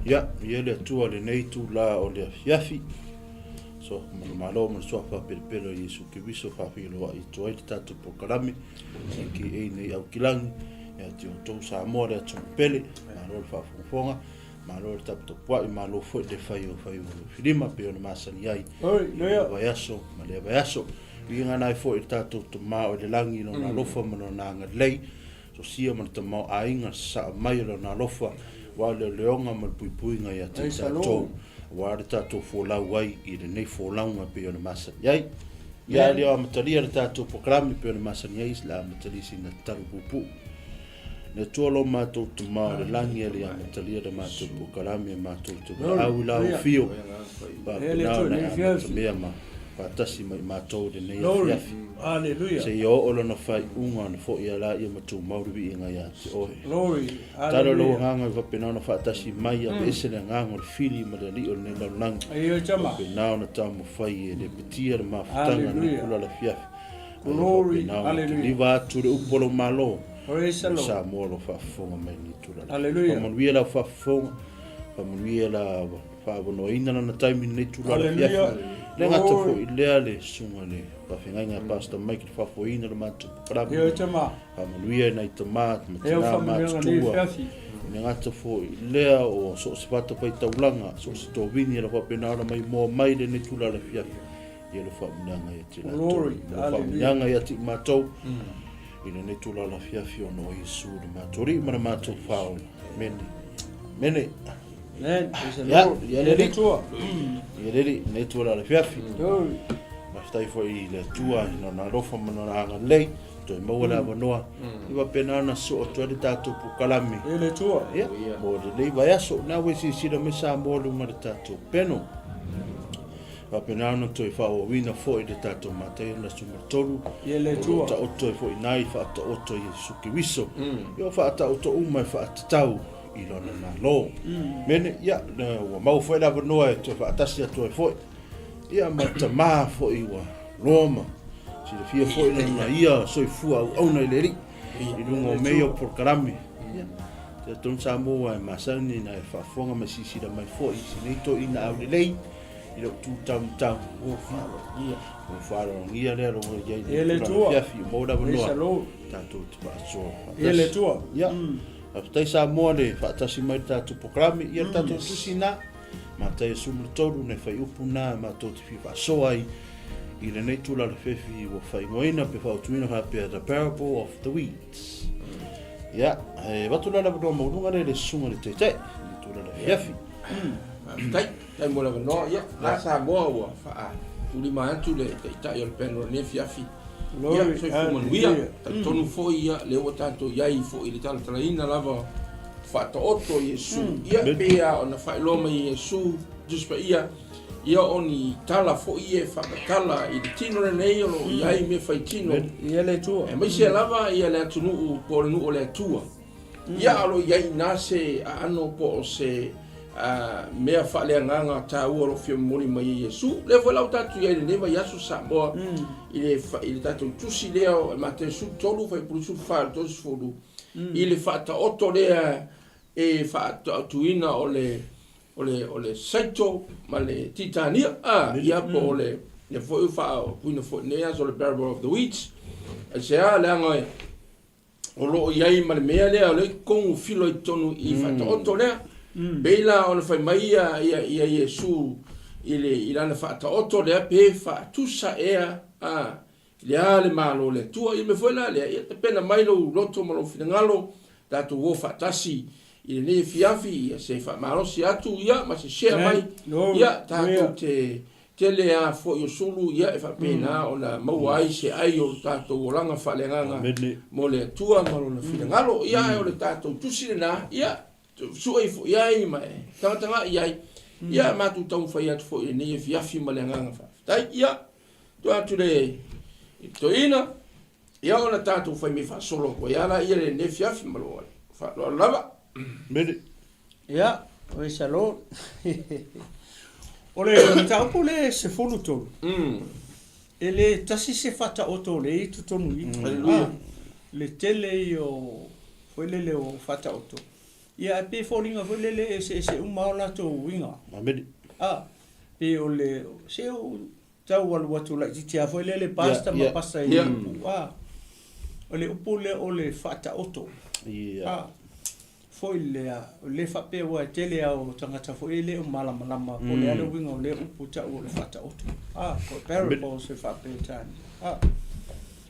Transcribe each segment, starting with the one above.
Ia, ia le Atua lenei itulā o le afiafi. So, ma le malo ma le suafa pelepele o Iesu Keriso faafeiloai atu ai le tatou polokalame AKA nei Aukilagi ia te outou Samoa le atunuu pele. Malo le faafogafoga, malo le taputapuai, malo foi le fai o fai o filima pei ona masani ai i lea vaiaso ma lea vaiaso. Viiga ai foi le tatou Tama o i le lagi i lona alofa ma lona agalelei. Sosia ma le tamaoaiga, sasaa mai o Lona alofa, aua le leoleoga ma le puipuiga ia te i tatou, aua le tatou folau ai i lenei folauga e pei ona masani ai. Ia a le o amatalia le tatou polokalame e pei ona masani ai, le amatalia sina tatalo puupuu. Le Atua lo matou Tama o le lagi, e le amatalia le matou polokalame e matou te valaau i la afio, faapena ona e amatamea ma faatasi ma i matou i lenei afiafi. Seia oo lona faaiuga ona foi a laia ma tumau le viiga ia te oe. Tatalo lou agaga i faapena ona faatasi mai, aveese le agaga o le fili ma le alii o lenei lalolagi, faapena ona taumafai e lepetia le mafutaga i lenei pula afiafi, a ia faapena ona kiliva atu le upu a lou Malo i Samoa o lo o faafofoga mai i lenei itula. Faamanuia lau faafofoga, faamanuia la Faaavanoaina lana taimi i lenei tulaga afiafi. Le gata foi i lea le susuga i le faafeagaiga a Pastor Mike le faafoeina o le matou polokalame. Faamanuia i nai tama ma tina matutua. Le gata foi i lea o so o se fatafaitaulaga, so o se tovini e faapena ona maimoa mai lenei tulaga afiafi. Ia le faamanuiaga ia te latou. Le faamanuiaga ia te i matou i lenei tulaga afiafi ona o Iesu le matou Alii ma le matou Faaola. Amene. Amene. Amen. Praise the Lord. Ia le Atua. Ia le Alii, lenei tulaga afiafi. Faafetai foi i le Atua i lona alofa ma lona agalelei, toe maua le avanoa, i faapena ona sosoo atu ai le tatou polokalame. Ia le Atua. Ia, mo lenei vaiaso, o lena ua e silasila mai Samoa i luga o le tatou peno. Faapena ona toe faaauauina foi le tatou Mataio le aso 13, Ia le o lo o Atua. taoto ai foi i ina i faataoto Iesu Keriso, ia o faataoto uma e faatatau i Lona Malo. Mene, ia, ua maua foi le avanoa e toe faatasi atu ai foi, ia, ma le tama foi ua loa ma silafia foi lona ia soifua auauna i le Alii, i luga o mea ia o polokalame. Ia, te talitonu Samoa e masani na e faafofoga ma silasila mai foi i si nei toeaina aulelei, i lou tu taumatau. Ua faalogia. Ua faalogia lea lou i ai E le Atua. Fiafi, maua le Praise avanoa. the Lord. Tatou te faasoa. E le Atua. Ia. Faafetai Samoa le faatasi mai le tatou polokalame. Ia le tatou tusi na. Mataia 13 nai fuaiupu na matou te fia faasoa ai i lenei tula le fefi ua faaigoaina pe faaotuina faapea The Parable of the Weeds. Ia, e avatu la le avanoa maualuga lea i le susuga i le Taitai, i le tula le afiafi. Faafetai, faafetai mo le avanoa. Ia, la Samoa ua faatulima atu le Taitai o le Panel o lenei afiafi. Ia, soifua manuia. Talitonu foi ia lea ua tatou i ai foi i le talatalaina lava o faataoto Iesu. Ia, pei lava ona faailoa mai e Iesu, Tusi Paia, ia o ni tala foi ia e faamatala i le tino lenei o lo o i ai mea faitino. Ia le Atua. Aemaise lava ia le atunuu po o le nuu o le Atua. Ia, a o lo o i ai i ina se aano po o se mea faaleagaga taua o lo o fia momoli mai e Iesu. Lea foi la ua tatou i ai i lenei vaiaso Samoa i le, i le tatou tusi lea o Mateo 13, fuaiupu 24 i le 30, i le faataoto lea e faataotoina o le, o le, o le saito ma le titania, a, ia po o le, lea foi ua faaupuina foi i lenei aso o le parable of the weeds. Aisea? Leaga e, o lo o i ai ma le mea lea o lea i totonu filo i totonu i faataoto lea. Pei la ona fai mai ia, ia, ia Iesu i le, i lana faataoto lea pe faatusa ea, a, i le a le Malo o le Atua. Ia mea foi la lea, ia tapena mai lou loto ma lou finagalo, tatou o faatasi i lenei afiafi, ia se faamalosi atu, ia, ma se share mai, ia, tatou te Tele a foi o sulu ia e faapena ona maua ai se ai o lo tatou olaga faaleagaga mo le Atua ma Lona finagalo. Ia ae o le tatou tusi lena, ia, sue ifo i ai ma e tagatagai i ai, ia matou taumafai atu foi i lenei afiafi ma le agaga faafetai. Ia, tuu atu le i le toeaina, ia ona tatou fai mea faasolo atu ai lava laia i lenei afiafi ma lou faaaloalo lava. Mele. Ia, praise the Lord. O le mataupu le 13, e le tasi se faataoto o lea e i totonu i i. Hallelujah. Le tele ia o, foi lele o faataoto. Ia, ae pei e foliga foi lele e eseese uma lava o latou uiga. Amene. A, pei o le, se ou tau alu atu laitiiti lava foi lele pastor ma pastor i upu, a, o le upu lea o le faataoto. A, foi lea, o le faapea aua e tele lava o tagata foi e le o malamalama po o le a le uiga o lea upu tau o le faataoto. A, po o parables e faapetania. A,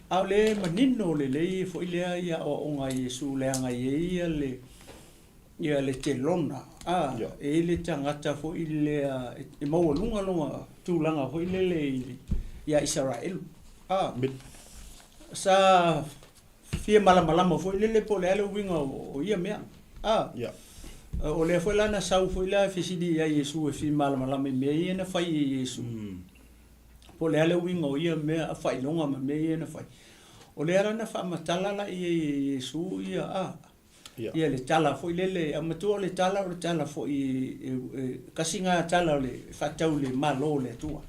a o le manino lelei foi lea i aoaoga a Iesu leaga e i ai le, ia le telona, a, e i ai le tagata foi lea e maualuga lona tulaga foi lele i, ia Isaraelu. A, sa fia malamalama foi lele po o le a le uiga o ia mea. A, o lea foi la na sau foi la e fesili ia Iesu e fia malamalama i mea ia na fai e Iesu. Po o le a le uiga o ia mea, faailoga ma mea ia na fai. O lea la na faamatala la i ai e Iesu ia, a, ia le tala foi lele, a matua o le tala o le tala foi e tasi lena tala o le faatatau i le Malo o le Atua.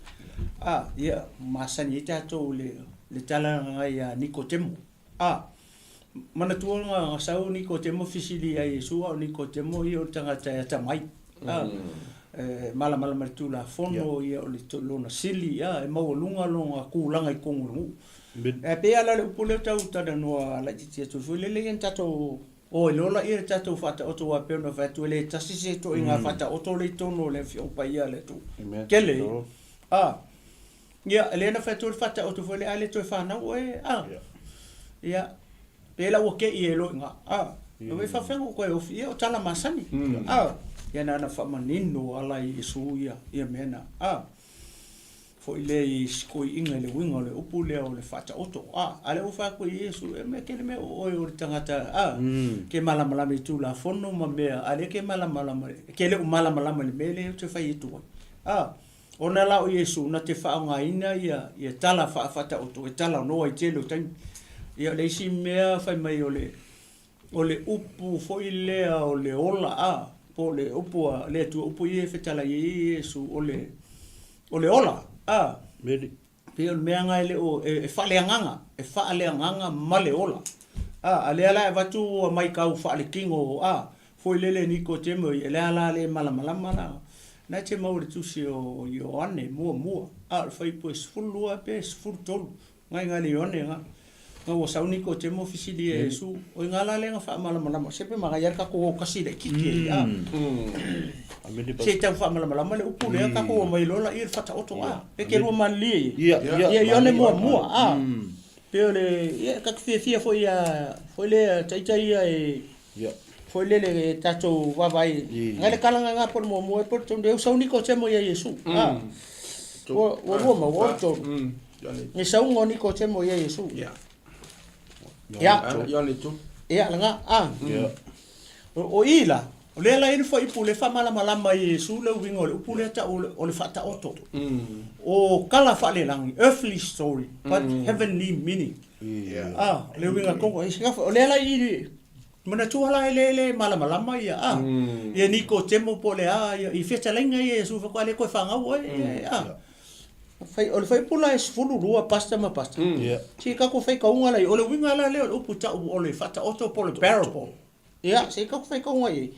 A, ia, masani ai tatou i le tala lena ia Nikotemo. A, manatua na sau Nikotemo fesili ia Iesu, a o Nikotemo ia o le tagata e atamai. A, e malamalama i le Tulafono, ia o le lona sili, a, e maualuga lona tulaga i totonu o le nuu. Ae pei lava la o le upu lea e tau talanoa laitiiti atu foi lele ia na tatou o ai loa laia i le tatou faataoto aua e pei ona fai atu e le tasi se ituaiga faataoto lea i totonu o le Afioga Paia a le Atua. Tele ia. A, ia, lea na fai atu le faataoto foi lea a le toe fanau oe, a. Ia, pe la ua te i ai loa i ina, a. E faafefea ona ou toe ofi, ia o tala masani, a. Ia na ona faamanino lava la e Iesu ia mea na, a. Foi lea i sikoiiga i le uiga o le upu lea o le faataoto. A, a lea ua fai atu e Iesu, e mea kele mea o oe o le tagata, a, ke malamalama i Tulafono ma mea, a lea ke malamalama, ke le o malamalama i le mea lea ou te fai atu ai. A, ona la o Iesu na te faaaogaina ia, ia tala faa-faataoto e talanoa i tele o taimi. Ia o le isi mea fai mai o le, O le upu foi lea o le ola, a, po o le upu a le Atua, upu ia e fetalai ai e Iesu, o le, o le ola, a. Meli. Pei o le mea lena e le o, e, e faaleagaga, e faaleagaga ma le ola. A, a lea la e avatu ua maitau faaletino, a, foi lele Nikotemo ia, lea la le malamalama la. Na e te maua i le tusi o Ioane muamua, a, o le fuaiupu e 12 pe 13, Ngai nga le Ioane nga. Nga ua sau Nikotemo fesili ia Iesu, Oi nga la lea nga faamalamalama, se pe magai a le tatou o kasi laitiiti ai, a. Se i tau faamalamalama le upu lea tatou omai loa laia i le Fataoto, a. Pe ke lua malilie ia. Ia Ioane muamua, a. Pe o le, ia ta te fiafia foi ia, foi lea ita ia e, foi lele e tatou vaavaai. Ngai le kala nga nga po le muamua e po le tolu, e sau Nikotemo ia Iesu, a. Ua lua ma ua tolu. Ni sauga o Nikotemo ia Iesu. Ia. Ia. Ioane tolu. Ia, lena, a. Ia. O i la, o lea la e i ai le fuaiupu lea e faamalamalama e Iesu le uiga o le upu lea tau o le faataoto. O tala faalelagi, earthly story, but heavenly meaning. Ia. A, o le uiga tonu. O lea la i i, manatua la e le le malamalama ia, a. Ia Nikotemo po o le a, ia, i fetalaiga ia Iesu faatoa le toe fanau oe, a. Fai, o le fuaiupu la e 12 pasta ma pasta. Yeah. Se i tatou faitauga la i, o le uiga la lea o le upu tau o le faataoto po o le parable. Ia, se i tatou faitauga i ai.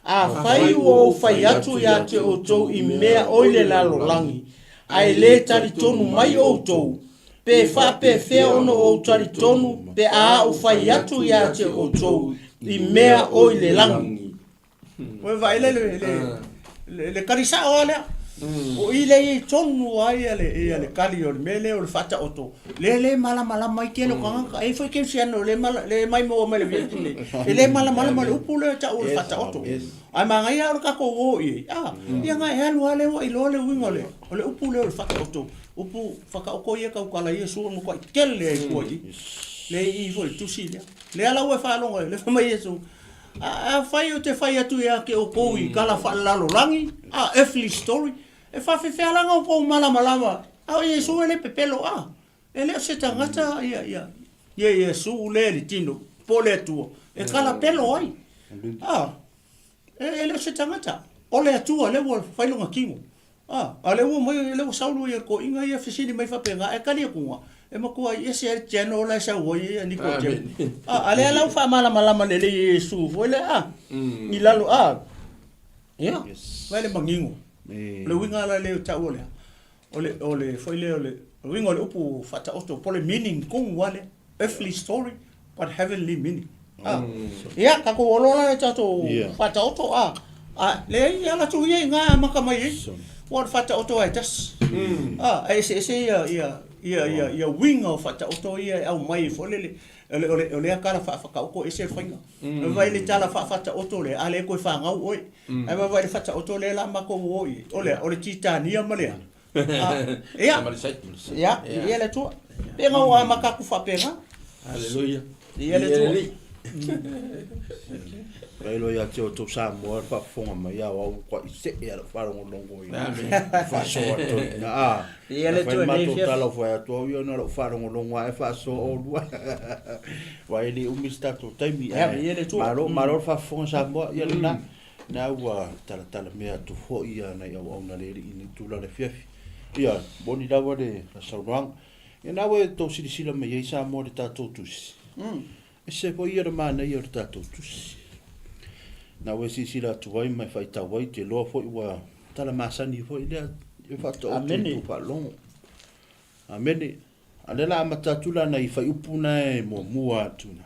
Afai ua ou fai atu ia te outou i mea o i le lalolagi, ae le talitonu mai outou, pe faapefea ona ou talitonu pe a ou fai atu ia te outou i mea o i le lagi. Ua vaai le, le, le, le, le kali sao lava lea. O i lea i tonu ai ia le, ia le kali o le mea lea o le faataoto. Lea le malamalama ai tele o tagata. E i ai foi kerisiano le, mala, le maimoa mai le viati nei. E le malamalama le upu lea e tau o le faataoto. Ae manaia lava o le tatou o i ai. Ah, ia na e alu lava lea ua iloa le uiga o le, o le upu lea o le faataoto. Upu faataoto ia tautala ia sua matuai tele ai fua i i. Lea i i foi i le tusi lea. Lea la ua e faalogo ai, lea fai mai Iesu, Afai ou te fai atu ia te outou i tala faalelalolagi, a earthly story, e faafefea la ona outou malamalama, a o Iesu e le pepelo, a, e le o se tagata ia, ia, ia Iesu lea i le tino, po o le Atua, e kalapelo ai, a, e, e le o se tagata, o le Atua lea ua fai lona tino. A, a lea ua omai, lea ua sau le toeaina ia fesili mai faapena, ae tali atu, e matuai ese lava le channel la e sau ai ia Nikodemu. A, a lea la ua faamalamalama lelei e Iesu foi lea, a, i lalo, a, ia, vaai le manino. O le uiga la lea o taua lea, o le, o le foi lea o le uiga o le upu faataoto, po o le meaning tonu lava lea, earthly story but heavenly meaning. Ah. Ia, tatou olo la le tatou faataoto, ah. Ah, leai, ala atu ia i gā amata mai ai. Ua o le faataoto lava e tasi. Ah, ae eseese ia, ia, ia, ia, ia uiga o faataoto ia e aumai foi lele, o le, o le, o lea tala faa-faataoto ese le faiga. E vaai i le tala faa-faataoto lea, a lea toe fanau oe. Ae vaavaai i le faataoto lea la matou o i ai, o le a? O le Titania ma le a? Ia, ia, ia le Atua. Pe na ua amata atu faapena. Haleluia. Ia le Atua. Faailoa ia te outou Samoa le faafofoga mai a o au ua see a lau faalogologo i faasoa atu na a. Ia le Atua nei fia. Tala fai atu au ia na lau faalogologo ae faasoa olua. Wa e le umi se tatou taimi. Ia le Atua. Malo malo le faafofoga Samoa ia lena. Na ua talatala mea atu foi ia nai auauna le alii i tula le afiafi. Ia, moni lava le saunoaga. Ia na ua e tou silasila mai ai Samoa i le tatou tusi. Ese foi ia le manaia o le tatou tusi. Na ua e silasila atu ai ma e faitau ai, te iloa foi ua tala masani foi lea e faataoto i tou faalogo. Amene. A lea la amata atu la nai faiupu na e muamua atu na.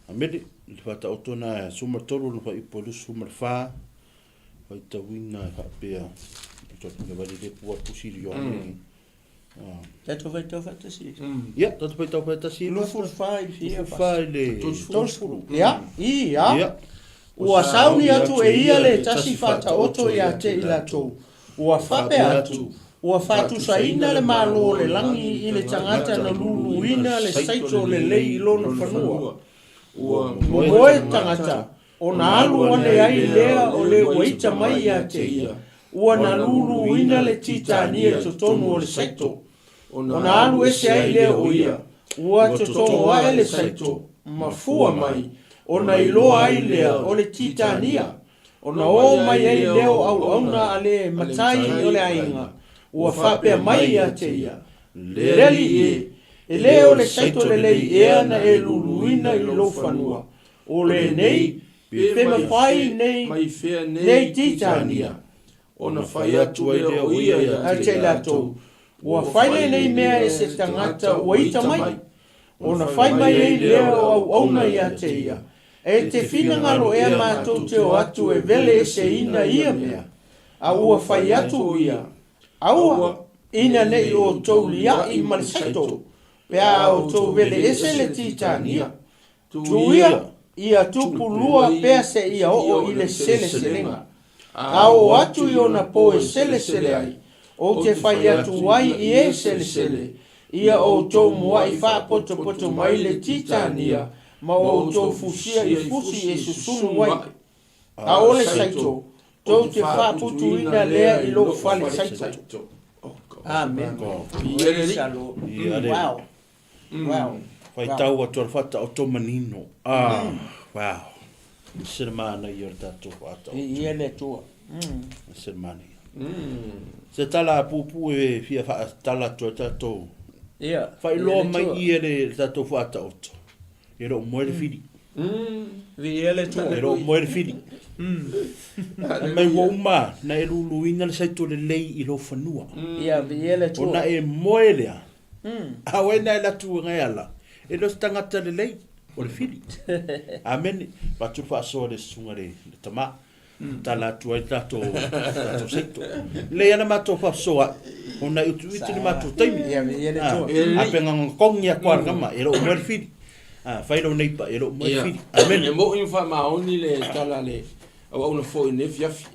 Amene. Le faataoto na e 13 na faiupu e 24 faitauina e faapea. Le vale le pua pusi li Ioane. Tatou faitau faatasi. Ia, tatou faitau faatasi. 24 i le fia. 24 i le 30. Ia, ia. Ua sauni atu e ia le tasi faataoto ia te i latou. Ua faapea atu, Ua faatusaina le Malo o le lagi i le tagata na luluina le saito lelei i lona fanua. Ua moe tagata, ona alu ane ai lea o le ua ita mai ia te ia, ua na luluina le titania i totonu o le saito, ona alu ese ai lea o ia, ua totogo ae le saito, ma fua mai, ona iloa ai lea o le titania. Ona ō mai ai lea o auauna a le matai o le aiga, ua faapea mai ia te ia, Le Alii e, e le o le saito lelei ea na e luluina i lou fanua, o lenei, pe mafai nei, nei Titania, ona fai atu ai lea o ia ia te i latou, Ua fai lenei mea e se tagata ua ita mai, ona fai mai ai lea o auauna ia te ia, E te finagalo ea matou te o atu e vele eseina ia mea? A ua fai atu ia, Aua, ina ne i outou liaʻi ma le saito, pe a outou vele ese le Titania, Tuia, ia tupu lua pea seia oo i le seleselega. A oo atu i ona po e selesele ai, ou te fai atu ai i e selesele, ia outou muaʻi faapotopoto mai le Titania ma outou fusia i fusi e susunu ai. A o le saito, tou te faaputuina lea i lou fale saito. Amen. Wow. Wow. Faitau atu a le faataoto manino. Ah, wow. Se le manaia o le tatou faataoto. Ia le Atua. Se le manaia. Se tala puupuu e fia faatala atu ai tatou. Ia. Faailoa mai i le tatou faataoto. E le o moe le fili. Viia le Atua. E le o moe le fili. Mai ua uma na e luluina le saito lelei i lou fanua. Ia, viia le Atua. Ona e moe lea. A o ai na e alu atu e ala, e le o se tagata lelei, o le fili. Amene. Avatu le faasoa i le susuga i le tama. Tala atu ai le tatou, tatou saito. Lelei lava le matou faasoa ona e utiuti le matou taimi. A pe gagagogi atu lava le tama, e le o moe le fili. A fai lou neighbour, e le o moe le fili. Amene. E moni ma faamaoni le tala a le auauna foi i lenei afiafi.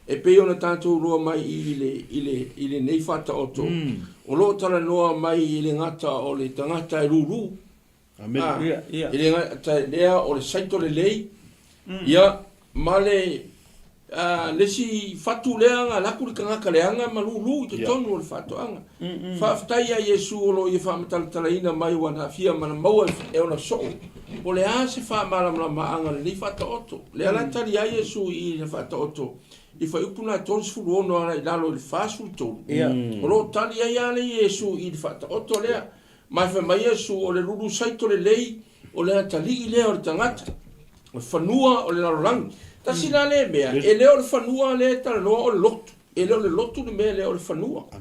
E pei ona tatou iloa mai i le, i le, i lenei faataoto, o lo o talanoa mai i le gata o le tagata e lulu. Amen. A, Ia, ia. E le gata i lea, o le saito lelei, ia, ma le, a, le isi fatu lea na alu atu le tagata leaga ma lulu i totonu o le faatoaga. Faafetai ia Iesu o lo o ia faamatalatalaina mai ua na aafia ma na maua e ona soo, po o le a se faamalamalamaga o lenei faataoto. Lea la e tali ai Iesu i le faataoto. i fuaiupu lena e 36 agai i lalo i le 43, o lo o tali ai lava le Iesu i le faataoto lea. Ma e fai mai Iesu, O le lulu saito lelei, o le atalii lea o le tagata, o le fanua o le lalolagi. Tasi la lea mea, e le o le fanua lea e talanoa o le lotu, e le o le lotu le mea lea o le fanua. A,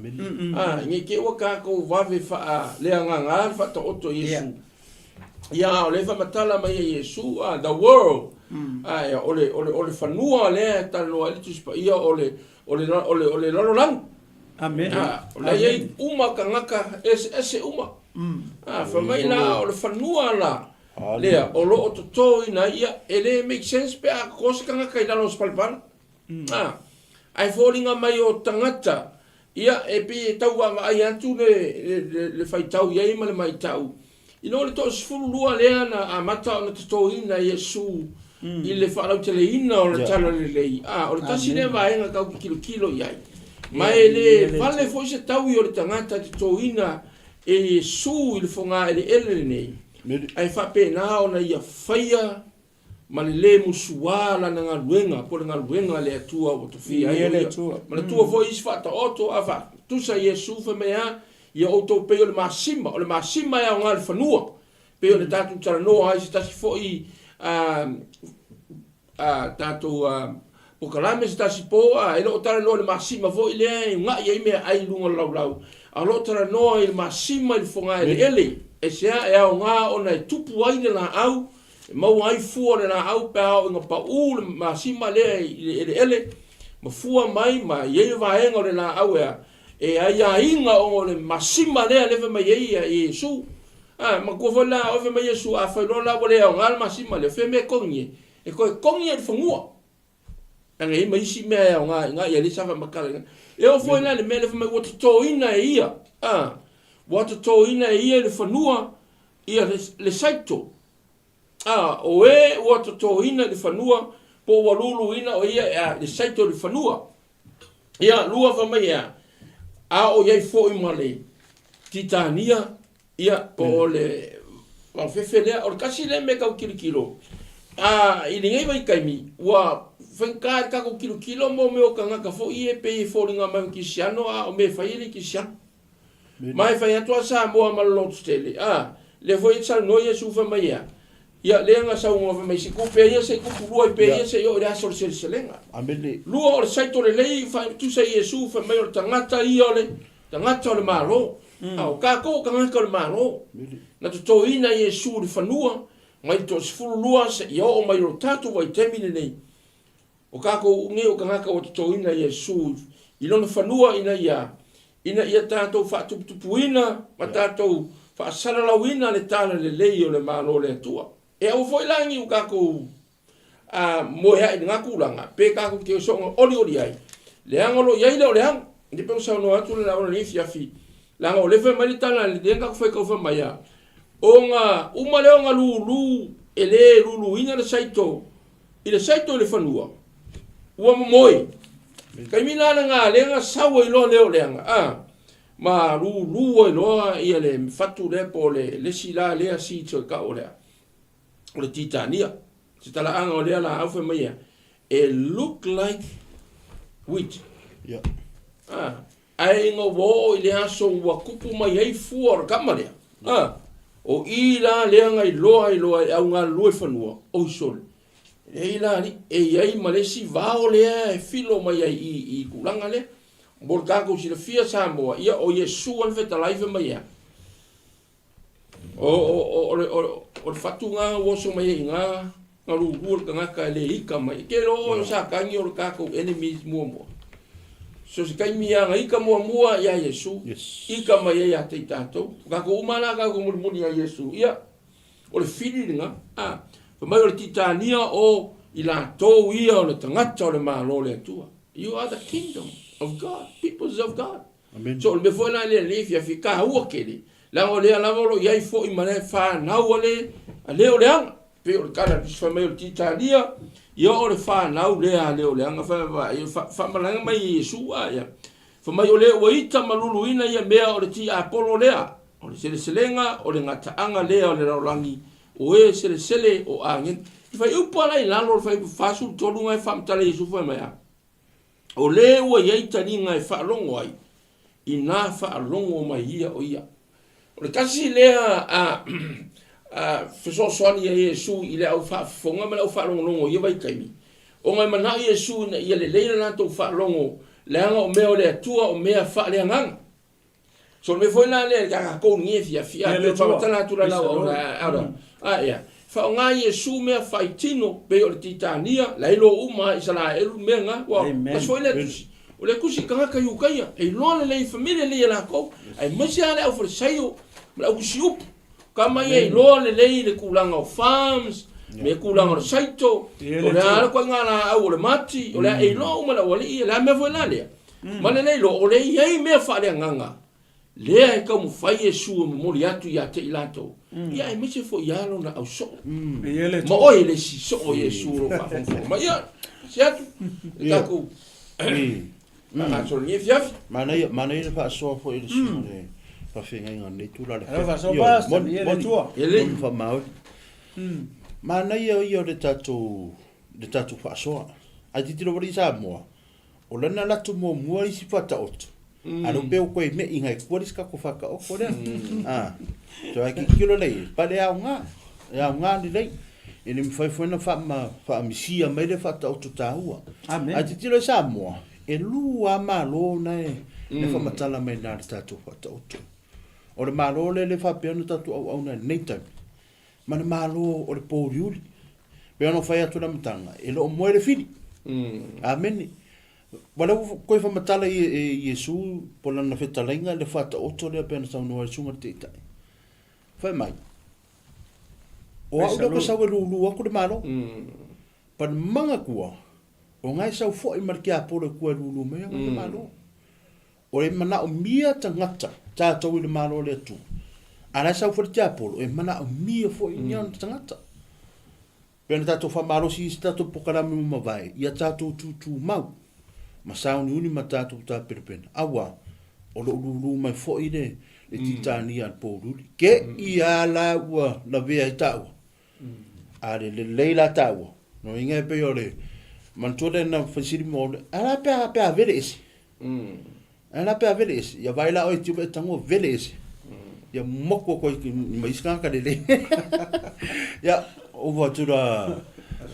ne i te i ua tatou vave faaleagaga le faataoto e Iesu. Ia, a o lea e faamatala mai e Iesu, a, the world, a, o le, o le, o le fanua lea e talanoa ai le Tusi Paia o le, o le, o le, o le lalolagi. Amene. A, o la e i ai uma tagata eseese uma. A, fai mai la, o le fanua la, lea o lo o totoina ai, ia, e le make sense pe a toto se tagata i lalo o se palepale. A, ae foliga mai o tagata, ia, e pei e tau vaavaai atu le, le, le, le faitau i ai ma le maitau, Ina ua le toasefululua lea na amata ona totoina Iesu i le faalauteleina o le Talalelei, a o le tasi lea vaega tatou te tilotilo i ai. Ma e le vale foi se taui o le tagata e totoina e Iesu i le fogaeleele lenei, ae faapena ona ia faia ma le lē musuā lana galuega po o le galuega a le Atua ua tofia ai o ia. Manatua foi isi faataoto a faatusa Iesu fai mai a, Ia outou pei o le masima, o le masima e aoga i le fanua, pei ona tatou talanoa ai se tasi foi a tatou polokalame se tasi po, a e le o talanoa i le masima foi lea e uga'i ai meaai i luga o le laulau, a o lo o talanoa i le masima i le fogaeleele, aisea e aoga ona e tupu ai le laau E maua ai fua o le laau pe a oo ina pau le masima lea i le eleele ma fua mai ma i ai le vaega o le laau e e aiaina ona o le masima lea lea fai mai ai ia Iesu. A, manatua foi la oe fai mai Iesu, afai loa la ua le aoga le masima lea, o fea mea e togi ai? E toe togi ai i le fanua. Leaga e i ai ma isi mea e aoga i ina, ia lea sa faamatala i ina. E oo foi la i le mea lea fai mai ua totoina e ia, a, ua totoina e ia i le fanua ia le, le saito. A, o e ua totoina i le fanua, po ua luluina o ia e a, le saito i le fanua. Ia, lua fai mai e a, a o i ai foi ma le titania, ia, po o le vaofefe lea. O le tasi lea mea tau tilotilo, a, i lenei vaitaimi, ua faigata i le tatou tilotilo mo mea o tagata foi ia e pei e foliga mai o kerisiano, a o mea e fai e le kerisiano. Ma e fai atu a Samoa ma le lototele, a, lea foi e saunoa Iesu fai mai ea, ia lea na saunoa fai mai se tupe ia se i tupu lua i pe ia se i oo i le aso o le seleselega. Lua o le saito lelei fai tusa i Iesu fai mai o le tagata ia o le tagata o le Malo. A o tatou o tagata o le Malo. Na totoina Iesu i le fanua mai le toasefululua seia oo mai i lo tatou vaitaimi lenei. O tatou nei o tagata ua totoina Iesu i lona fanua ina ia ina ia tatou faatuputupuina ma tatou faasalalauina le talalelei o le Malo o le Atua. E aua foi la ni ua tatou a moe ae i lena tulaga, pe tatou te soona olioli ai, leaga o lo o i ai le o leaga. E pei ona saunoa atu le laola i lenei afiafi, leaga o lea e fai mai le tala, lea na tatou faitau fai mai a, ona uma lea ona lulu, e le luluina le saito i le saito i le fanua, ua momoe. Taimi la lena lea na sau ai loa lea o leaga, a, ma lulu ai loa ia le fatu lea po o le isi la lea seeds o le tau o lea, o le titania. Se talaaga o lea laau fai mai ea, e look like wheat. Yeah. Ah, ae ina ua oo i le aso ua tupu mai ai fua o le tama lea, ah, o i la lea na iloa ai loa e au galulue fanua, oi sole, e leai la alii, e i ai ma le isi vao lea e filo mai ai i, i tulaga lea. Mo le tatou silafia Samoa, ia o Iesu lava na fetalai fai mai ea, O, o, o, o, le, o, o le fatu na ua oso mai ai i ina, na lulu le tagata e le ika mai. E te iloa oe o Satani o le tatou enemy muamua. So se taimi lava na ika muamua ia Iesu, Yes. ika mai ai ia te i tatou. O tatou uma la tatou mulimuli ia Iesu, ia, o le fili lena. A, fai mai o le titania o i latou ia o le tagata o le Malo o le Atua. You are the kingdom of God, peoples of God. Amen. So o le mea foi la lea i lenei afiafi, e taua tele, leaga o lea lava o lo o i ai foi ma le fanau a le, a le o leaga. Pei o le tala a le Tusi fai mai o le Titalia, ia o le fanau lea a le o leaga, fai, fai, fa, faamalaga mai e Iesu a ia. Fai mai o le ua ita ma luluina ia mea o le tiapolo lea, o le seleselega, o le gataaga lea o le lalolagi, o e selesele o agelu. I fuaiupu lava la i lalo o le fuaiupu 43 na e faamatala e Iesu fai mai a. O le ua i ai taliga e faalogo ai, inā faalogo mai ia o ia. O le tasi lea a, a fesoasoani a Iesu i le au faafofoga ma le au faalogologo i ia vaitaimi, ona e manao Iesu ina ia lelei le latou faalogo, leaga o mea o le Atua o mea faaleagaga. So o le mea foi la lea ia tatou lenei afiafi, ia pei ona faamatala atu la lau auauna Elder, a ea, faaaoga Iesu mea faitino pei o le Titania, la e iloa uma lava e Isaraelu mea na, ua tasi foi lea tusi, o le tusi i tagata Iutaia, e iloa lelei, familiar lelei e latou, aemaise lava le aufalesaio ma le autusiupu, tama ia e iloa lelei le tulaga o farms, me tulaga o le saito, o le a le ituaiga laau o le mati, o le a, e iloa uma e le aualii ia, le a mea foi la lea, Ma le le iloa, o lea e i ai mea faaleagaga lea e taumafai Iesu e momoli atu ia te i latou, ia aemaise foi ia lona ausoo. Ma oe e le isi soo Iesu o lo o faafogafoga mai. Ia, se atu, le tatou faagasolo i lenei afiafi. Manaia, manaia le faasoa foi i le susuga o le faafeagaiga o lenei itula o le afiafi. Faasoa pastor, ia le Atua. Moni faamaoni. Manaia ia o le tatou, le tatou faasoa. Ae tilotilo foi i Samoa, O lana latou muamua isi faataoto, a leo pe o koe me'i ngai kua le isi kako whakaoko lea. Ah, so ai kikilo lei, pale aoga, e aoga lelei. E le mawhai foi na whaamisia mai le whataoto tāua. Amen. Ai titilo i Samoa, e lua malo na e, e whamatala mai nā le tātou whataoto. O le malo le le whapea na tātou au au na nei taimi. Ma le malo o le pōuriuri. Pei ona fai atu le amataga, e le o moe le fili. Amene. Ua lea ua koe whamatala i e Iesu po lana fetalaiga le whataoto lea pei ona saunoa ai le susuga i le Taitai. Fai mai, o au lea koe sau e lūlū aku le Malo. Pa le manga kua, o ngae sau fo'i ma le tiapolo e kua e lūlū mai au le Malo. O e manaomia tagata tatou i le Malo o le Atua, a la e sau foi le tiapolo, e manaomia foi ni ona tagata. Pei ona tatou faamalosi i isi tatou pokalame ua mavae, ia tatou tutumau ma sauniuni ma tatou tapenapena, aua o lo o lūlū mai foi le le titania a le pōluli. Ke i a la ua lavea ai taua, a le lelei la taua, no inga e pei o le manatua lea na faisili mo le, a la pe a pe a vele ese. Ae la pe a vele ese, ia vaai la oe tiu e tango vele ese. Ia moku koe ki ma isi kaka lelei. Ia, over to the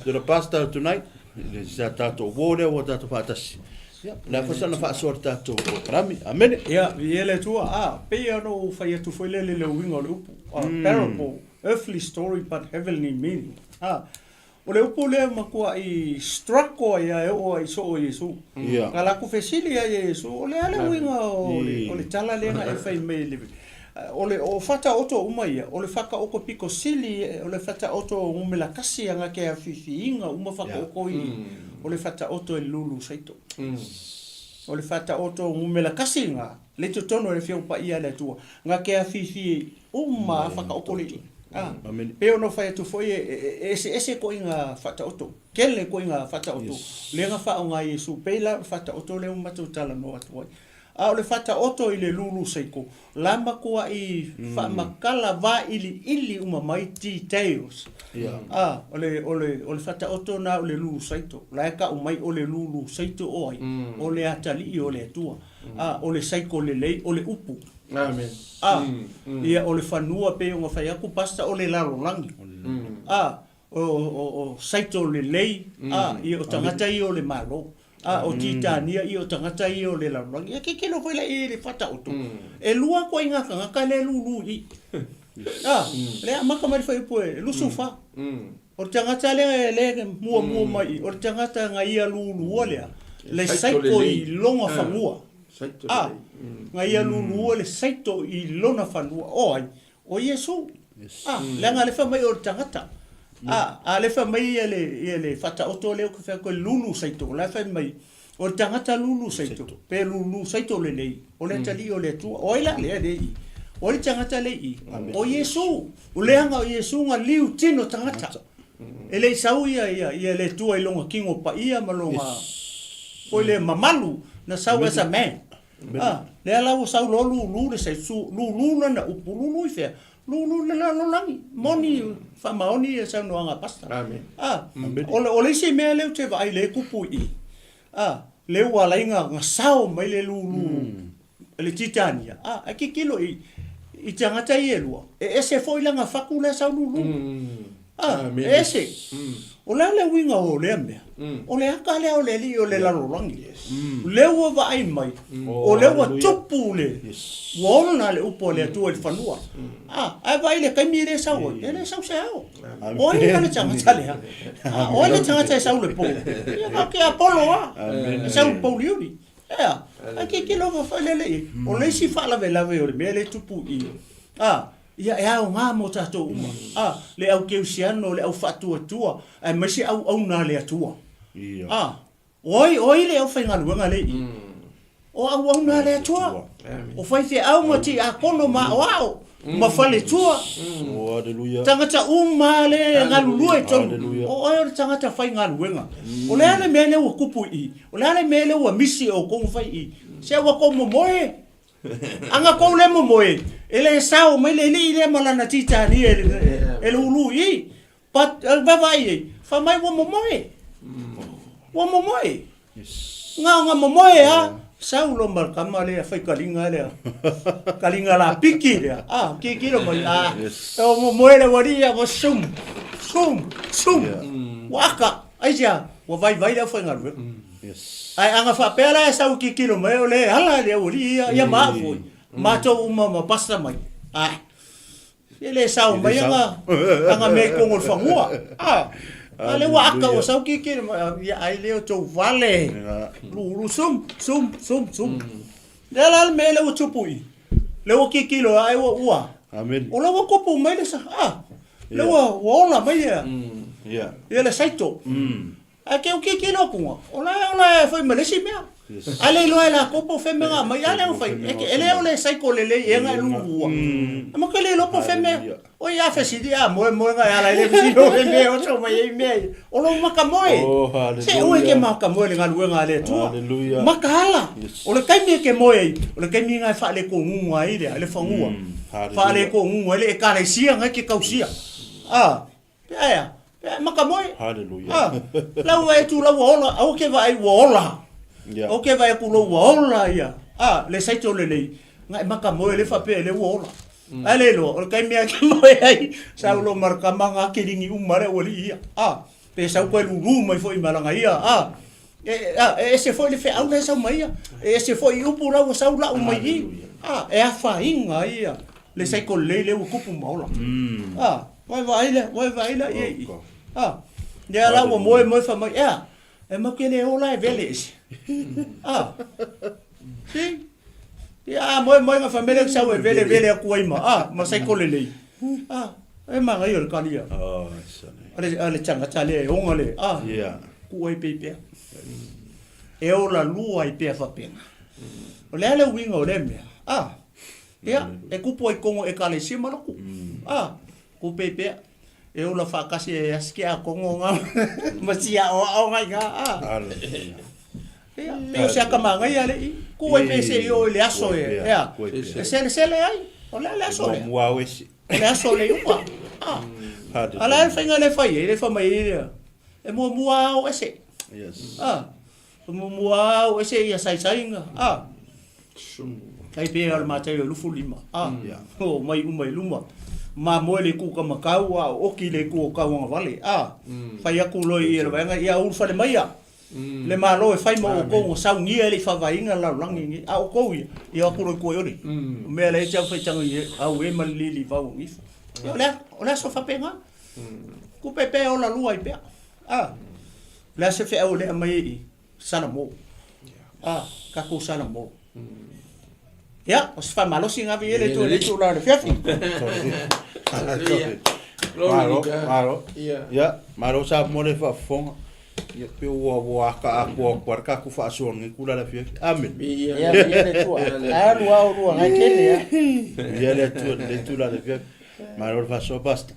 to the pastor tonight. Le sa tātou wō lea ua tātou whaatasi. Ia, le a sana whaasoa le tātou porokarami. Amene. Ia, i e le Atua, a, pei ona ou fai atu foi lea i le uiga o le upu, a parable, earthly story but heavenly meaning. A, O le upu lea matuaʻi struggle ai a e oo ai i soo o Iesu. Ia. Na latou fesili ai e Iesu, O le a le uiga o le, o le tala lea na e fai mai i le, o le, o fataoto uma ia, o le fataoto pito sili, o le fataoto numera tasi ana ke afiafiga uma fataoto i, o le fataoto e lulu saito. O le fataoto numera tasi na, le totonu o le Afioga Paia a le Atua, na ke afiafi uma a fataoto le i. A, pei ona ou fai atu foi, e eseese ituaiga faataoto, tele ituaiga faataoto lea na faaaoga e Iesu, pei la o le faataoto lea ua matou talanoa atu ai. A o le faataoto i le lulu seiko, la matuai faamatala vailiili uma mai details. A, o le, o le, o le faataoto na o le lulu saito, la e tau mai o le lulu saito o ai? O le atalii o le Atua. A, o le saiko lelei, o le upu. Amen. A, ia o le fanua pei ona fai atu Pastor o le lalolagi. A, o, o, o saito lelei, a, ia o tagata ia o le Malo. A, o Titania ia o tagata ia o le lalolagi. Ia tilotilo foi la i le Faataoto, e lua ituaiga tagata lea e lulu i i. A, lea e amata mai le fuaiupu e 24. O le tagata lea lea e muamua mai i, o le tagata na ia lulua lea, le saito i lona fanua. A, na ia lulua le saito i lona fanua. O ai? O Iesu. A, leaga lea fai mai o le tagata. A, a lea fai mai ia le, ia le Faataoto lea ou te fai atu ai, lulu saito, la e fai mai, o le tagata lulu saito, pe lulu saito lelei, o le atalii o le Atua. O ai la lea lea i i? O ai le tagata lea i i? O Iesu. O leaga o Iesu na liu tino tagata. E le i sau ia, ia, ia le Atua i lona kino paia ma lona foi lea mamalu, na sau as a man. A, lea la ua sau loa lulu le saito, lulu lana upu, lulu i fea? Lulu le lalolagi. Moni, faamaoni ia saunoaga a Pastor. Amen. A, o le, o le isi mea lea ou te vaai lea e tupu i i, a, Lea ua ala ai na sao mai le lulu le Titania, a, ae tilotilo i, i tagata ia e lua, e ese foi lana fatu la e sau lulu. A, e ese. O le a le uiga o lea mea? O le aka lea o le alii o le lalolagi. Lea ua vaai mai, o lea ua tupu le, ua ola le upu a le Atua i le fanua. A, ae vaai i le taimi lea e sau ai, e le sau se ao. O ai la le tagata lea? A, o ai le tagata e sau i le po? Ia ka ke Apolo a. E sau i le pouliuli. Ea, ae tilotilo foi lele i ai. O le isi faalavelave o le mea lea e tupu i i, a, ia e aoga mo tatou uma. A, le au kerisiano, le au faatuatua, aemaise auauna a le Atua. A, O ai, o ai le aufaigaluega lea i i? O auauna a le Atua. O faifeau ma tiakono ma aoao ma faletua. Tagata uma lava lea e galulue i totonu. O oe o le tagata faigaluega. O le a le mea lea ua tupu i i? O le a le mea lea ua misi e outou na fai i i? Se ua tou momoe. A na tou le momoe, e le sao mai le alii lea ma lana titania e lulu i i. But vaavaai i ai, fai mai ua momoe. Ua momoe. Na ona momoe a, sau loa ma le tama lea fai kaliga lea. Kaliga lapiki lea. Ah, tilotilo mai, ah, ua momoe le aualii ia, ua sum, sum, sum. Ua aka, aisea, ua vaivai le aufaigaluega. Ae ana faapea la e sau tilotilo mai o lea e ala le aualii ia, ia ma au foi, matou uma ma pasta mai. Ah, E le sao mai aga aga mea i kogo o le fanua. A, a le ua aka ua sau kiki ia ai lea o tou vale. Lulu sum sum sum sum. Lea la le mea lea ua tupu i. Lea ua kikilo ai ua ua. Amen. O lea ua tupu mai le sa. A, lea ua ua ola mai ia. Ia. Ia le saito. Ae ke u tilotilo atu ga, o la e ola e foi ma le isi mea. Ae le iloa e latou po o fea mea na aumai, a lea ua fai, e le o le cycle lelei ea na e lulua. E matou le iloa po o fea mea. Oi a fesili a moe moe na e ala ai le fesili o le mea e oso mai ai mea ia. O lou maka moe. Se aua e ke maka moe i le galuega a le Atua. Makaala. O le taimi e ke moe ai, o le taimi na e faalekoguga ai le fanua. Faalekoguga ai le ekalesia na e ke tausia. A. Pe aea, pe aea maka moe. Hallelujah. Ah, lau vaai atu lau ua ola, aua ke vaai ua ola. Yeah. Aua ke vaai atu lou ua ola ia. Ah, le saito lelei, ngai maka moe le faapea le ua ola. Mm. Ai le loa, o le taimi a ke moe ai, sau lo maraka manga kelingi uma le ualii ia. Ah, pe sau koe lulu mai foi malanga ia. Ah, e, ah, e ese foi le feau le sau mai ia. E ese foi upu la ua sau lau mai i. Ah, e afainga ia. Le saito lelei le ua tupu ma ola. Mm. Ah, Ua e vaai lea, ua e vaai lea i ai i. A, lea la ua moe moe fai mai, ea, e matou te le ola e vele ese. A, see? Ia, a moe moe na fai mai lea sau e vele vele atu ai ma, a, ma saiko lelei. A, e manaia o le kali a. Oh, sane. A le, a le tagata lea e oga le, a, Yeah. tuu ai pei pea. E ola lua ai pea faapena. O le a le uiga o lea mea? A, Ia, e kupu ai kongo ekalesia ma loku. A, kupe pea. E ola whaakasi e aski a kongo nga ma si a o o ngai nga. A. Ia, pe o se aka mangai ale i. Ku ai pe se i o i le aso e. Ia, e sele sele ai. O le a le aso lea. Mua au esi. O le aso le uma. A. A la e whainga le whai e, le wha mai e lea. E mua mua au ese. Yes. A. Muamua au ese ia saisaiga, a. Tai pea o le matai o lufu lima, a. O mai uma i luma. Mamoe le ku ka makau, a o oki le ku o kauangavale, a. Fai aku loa i le vaega, ia ulufale mai ia. Le Malo e fai ma outou ua saunia e le i faavaeina le lalolagi lenei, a outou ia, ia o atu loa i tua i ole. O mea lea e te au faitaga i au e ma le lili vau o gifo. Ia o le a, o le aso faapena. Kupe pea ola lua ai pea. A. O le a se feau o lea aumai ai i i? Salamo. A, tatou Salamo. Ia, o se faamalosi na ave i ai le Atua i le itula o le afiafi. Malo, malo. Ia, malo Samoa le faafofoga. Ia, pe ua ua aka atoa atu lava le tatou faasoa i lenei itula o le afiafi. Amene. Ia, viia le Atua. Alu lava oulua ngai tele a. Viia le Atua i lenei itula o le afiafi. Malo le faasoa, Pastor.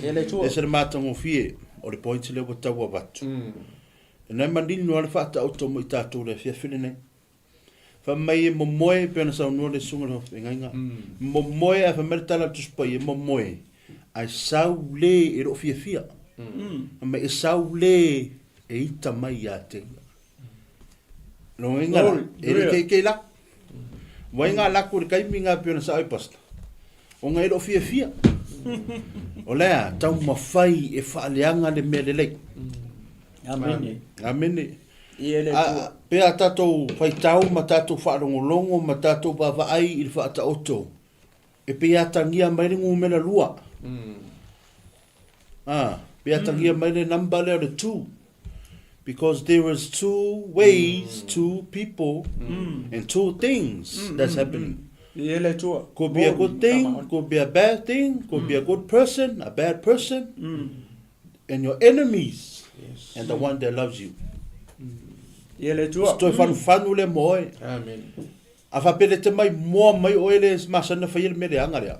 E le Atua. Ese le matagofie o le point lea ua tau avatu. E nai manino lava le faataoto mo i tatou i le afiafi lenei. Fai mai e momoe e pei ona saunoa le susuga i le faafeagaiga. Momoe ae fai mai le tala a le Tusi Paia, momoe ae sau le e loo fiafia. Fai mai e sau le e ita mai ia te ia. Lona uiga la, e le keikei laku. Wai ngā laku i le taimi ngā pei ona sao ai Pastor. Ona e le o fiafia. O le a, taumafai e faaleaga le mea lelei. Amene. Amene. A, pe a tatou faitau ma tatou faalogologo ma tatou vaavaai i le faataoto, e pei e atagia mai le numera lua. A, pe atagia mai le number lea o le two. Because there is two ways, two people, and two things that's happening. I e le Atua. Could be a good thing, could be a bad thing, could be a good person, a bad person, and your enemies, and the one that loves you. I e le Atua. Se toe fanufanu lea mo oe. Amen. A faapea le te mai moa mai oe le masani na faia le mea leaga lea.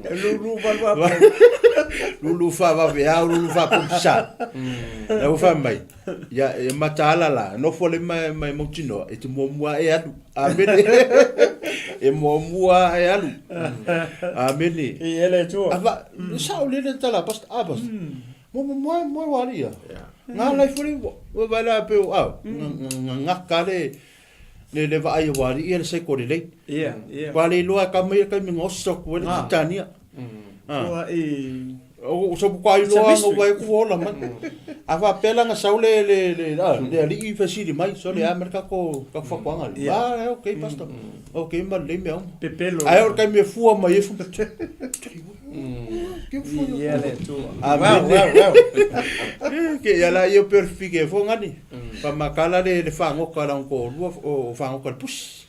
E lulu valu a pau. Lulu faavaveao, lulu faapomisa. La ua fai mai, ia e mataala la, nofo le mai mai mautinoa, e te muamua e alu. Amene. E muamua e alu. Amene. I e le Atua. A va, sao le le tala pasta, a pasta. Mo mo mo mo wari ia. Ngā lai fori, wa vai la pe o au. Ngā kare Le le vaai a wari ia le saiko lelei. Ia, ia. Kua le iloa ka mai ka mi ngoso ku le Ah. titania. Ah. Kua i... O so ku ai It's a loa mystery. ngo vai ku ola mai. A fa pela nga sau le le le ah, le ali'i fesili mai so le Amerika ko ka whakuanga. Yeah. Ah, okay pastor. Okay ma le mea. Pepelo. Ai o kai me fua mai e fu. Ia le Atua. Amen. Wow, wow, wow. Ke ia la ia perfike fo ngani. Pa makala le le whangoka la ko lua o whangoka le pusi.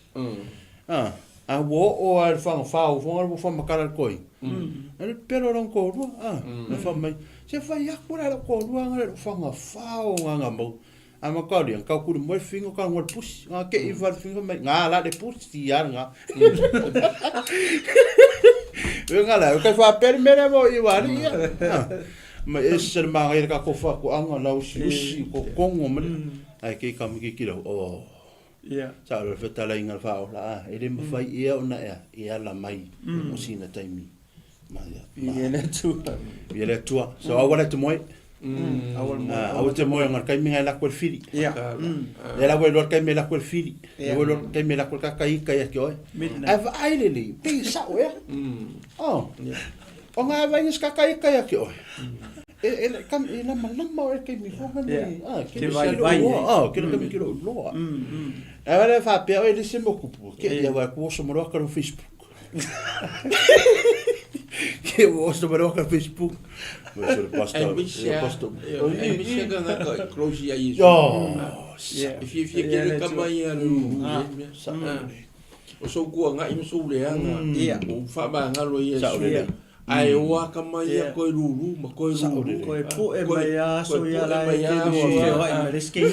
Ah, a wo o a le whanga whao fo ngani wo makala le koi. Ale pero la ko lua ah, na wha mai. Se whai aku la ko lua ngale le whanga whao nganga mau. A ma ka ria, ka kuri moe fingo ka ngol pusi. Nga ke i whal fingo mai nga la le pusi ia nga. E nga la, ka wha pere mere mo i wari ia. Ah. Ma e se ma ngai ka ko wha ko anga la usi usi ko kongo ma. Ai ke ka mi ki rau. Oh. Ia. Sa ro whetala inga wha o la, ah, e le mawhai ia ona ea, e ala mai o sina taimi. Ma ia. I e le Atua. I e le Atua. So aua le te moe. Aua le moe. Aua te moe ngar kai minga la koe whiri. Ia. E la wai loa kai me la koe whiri. Ia. E wai loa kai me la koe kakai kai a ki oe. Midnight. Ai vaai le li, pe sao ea. Oh. O ngā vai ngis kakai kai a ki oe. E e kam e lama lama o e kai mi fonga ni. Ah, Ke vai vai, eh. Ah, ke le kami ki ro loa. E wale wha pea oe le se mo kupu. Ke ia wai ku oso moroa ka ro Facebook. Ke o oso moroa ka Facebook. Mo se le pastor. Ai misia, Pastor. ai misia ka ngaka i close ia Iesu. Oh. Ia. E fia fia Ia ke le le kama Atua. ia le ulu Ah. le mea. Ah. O sou kua ngai ma sou leaga. Ia. O whaamangalo ia Sao Iesu. lelei. Ae o aka mai ia Ia. koe lulu ma koe Sao lulu. lelei. Koe poe Koe- mai a so koe ia poe la mai e a te so lua ia. whea i ma reske i.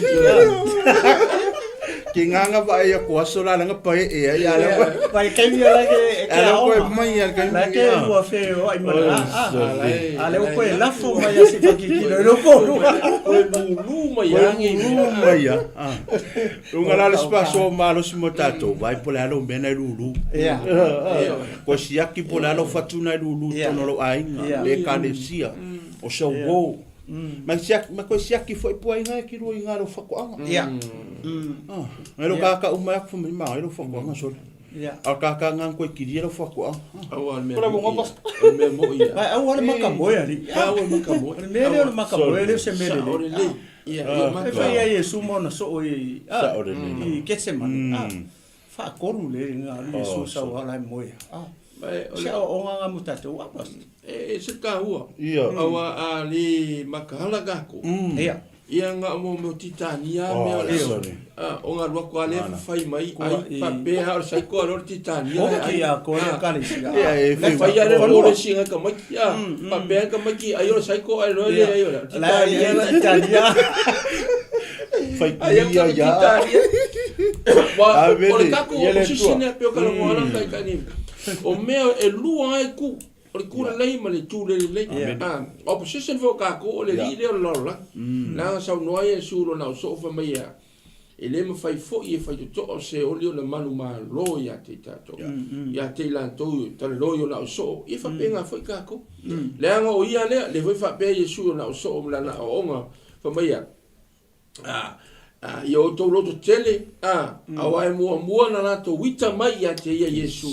Ke nganga vai a ko aso la langa pai e ia la. Vai kai ia la ke e ke Ala koe aoma. mai a kai La ke lua whea i ma Oh, ah, ah. sorry. A le o koe lafo mai a si whakikino i loko lua. Koe lulu mai angi. Mai a. Ah. Unga la le spaso malo si mo tatou vai po le alo mena i lulu. Ia. Ko siaki po le alo fatuna i lulu Ia. tono lo aiga Ia. le ekalesia o se uo. Ma siaki ma koe siaki foi po aiga e ki rua i ngā lo whakoanga. Ia. Ah, ngai lo Ia. kaka uma aku mai ma ngai lo whakoanga sole. Ia. A kaka ngang koe kiri lo whakoanga. Aua le mea Ko la moi bongo ia. pas. O le mea moi ia. Vai au ale maka moe ali. Aua le maka moe. O le mea lea o le maka moe lea o se mea Sao lelei. lelei. Ia, ia E maka. whai ai e sumo na soo i ah, Sao lelei. i Getsemane. Ah, whaakolu le ngā alu Oh, Yesu so. sau ala e moe. Ah, Mai, o se le- o o ngā ngā mo tātou apa. E e se kahua. Ia. Aua a le makahala kako. Ia. Ia ngā mo mo titania Oh, mea o le sorry. Ah, o ngā lua kua le whai mai Kua ai i- whapea o le saiko a lor titania O ki a koe Ah. kalisi. Ia, e Le whai a le mole singa ka maki a whapea ka maki ai o le saiko ai loe le ai o le La titania ia la titania. Whai ai kuia o ia. titania Wa Ah, o le vele, kako ia o le sisine pe o ka longo ala kai kani o mea e lua ai ku o le ku lelei ma le tu lelei. Amen. Ah, opposition fo kako o le Ia. li le o le lalola. Na sau noa ia su lo na o so fa mai ia. E le mawhai fo i e whai toto o se oli o na manu ma lo ia te tātou. Ia te lantou, tale lo i o na o so. I whapenga fo i kako. Leanga o ia lea, le fo i whapea Yesu o na o so o mlana o onga. Fa mai ia. Ah, Ia outou loto tele, a, auā e muamua na latou ita mai ia te ia Iesu,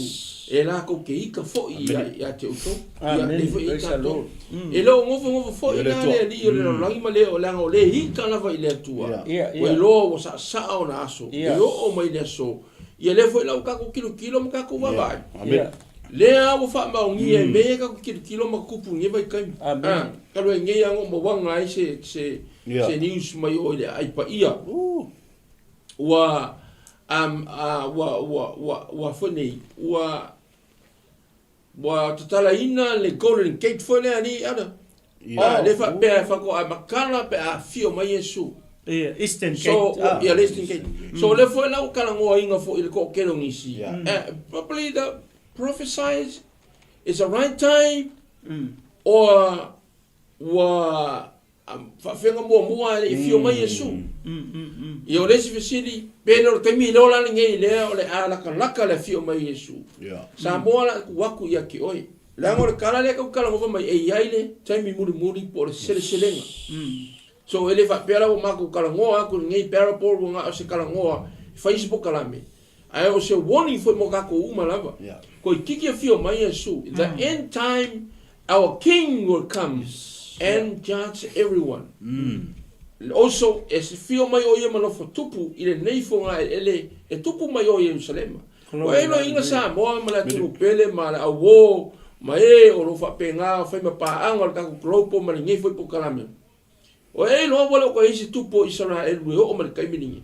e lakou ke ita foi ia te outou. Ia, lei foi ia tatou. E le o nofonofo foi la le Alii o le lalolagi ma le o, leaga o le ita lava i le Atua, ua iloa ua saasaa ona aso, e oo mai le aso, ia lea foi la ua tatou tilotilo ma tatou vaavaai. Lea ua faamaonia e mea ia tatou tilotilo ma tupu i lenei vaitaimi. Talu ai nei lava na ou mauaga ai se, se, se news mai o i le aai paia. Ua, um, ua, ua, ua, ua foi nei, ua, ua tatalaina le Golden Gate foi lea alii ala. Yeah. Le faapea e faatoa matala pe a afio mai Iesu. Yeah, Eastern Gate. So, ah. Yeah, le Eastern Gate. So, lea foi la ua talanoaina foi i le toatele o nisi. Yeah. Probably the prophesies is the right time or ua faafega muamua e le i afio mai Iesu. Ia o le isi fesili, pe le o le taimi loa la lenei lea o le a latalata le afio mai o Iesu. Samoa la tuu atu ia te oe. Leaga o le tala lea tau talanoa mai e i ai le taimi mulimuli po o le seleselega. So e le faapea la ua matou talanoa atu i lenei parable ua na o se talanoa e fai se polokalame, ae o se warning foi mo tatou uma lava. Toeitiiti afio mai Iesu, the end time our king will come and judge everyone. Also e afio mai o ia ma nofo tupu i lenei fogaeleele e tupu mai o Ierusalema. Ua e loiina Samoa ma le atunuu pele ma le auō ma e o lo o faapena fai ma paaga o le tatou global ma lenei foi polokalame. Ua e iloa ua le o toe i ai se tupu o Isaraelu e oo mai le taimi lenei.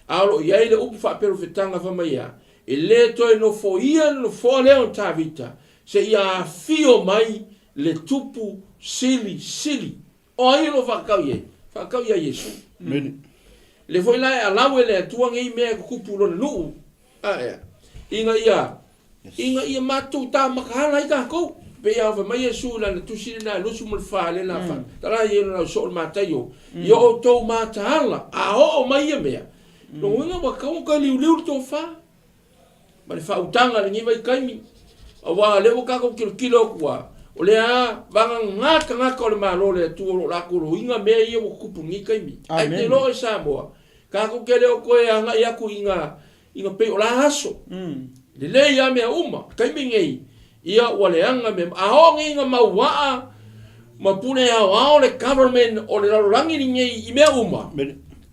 A o lo o i ai le upu faaperofetaga fai mai a, E le toe nofoia le nofoa lea o Tavita seia afio mai le tupu silisili. O ai o lo o faatau i ai? Faatau ia Iesu. Lea foi la e alau e le Atua nei mea e tutupu i lona nuu, ae, ina ia, ina ia matou tamataala ai tatou. Pei lava fai mai Iesu i lana tusi lena e 24 lena fa, tala ia lona soo le Mataio, ia outou mataala, a oo mai ia mea, lona uiga ua tatau ona toe liuliu le tofa. ma le faautaga i lenei vaitaimi, aua o lea ua tatou tilotilo atu lava, o lea lava vagana tagata o le Malo o le Atua o lo o latou loiga mea ia ua tutupu i lenei taimi. Ae te iloa oe Samoa, tatou te le o toe agai atu i ga, i ga pei o la aso. Lelei lava mea uma, taimi nei, ia ua leaga mea, a oo nei ina mauaa ma pule aoao le government o le lalolagi lenei i mea uma,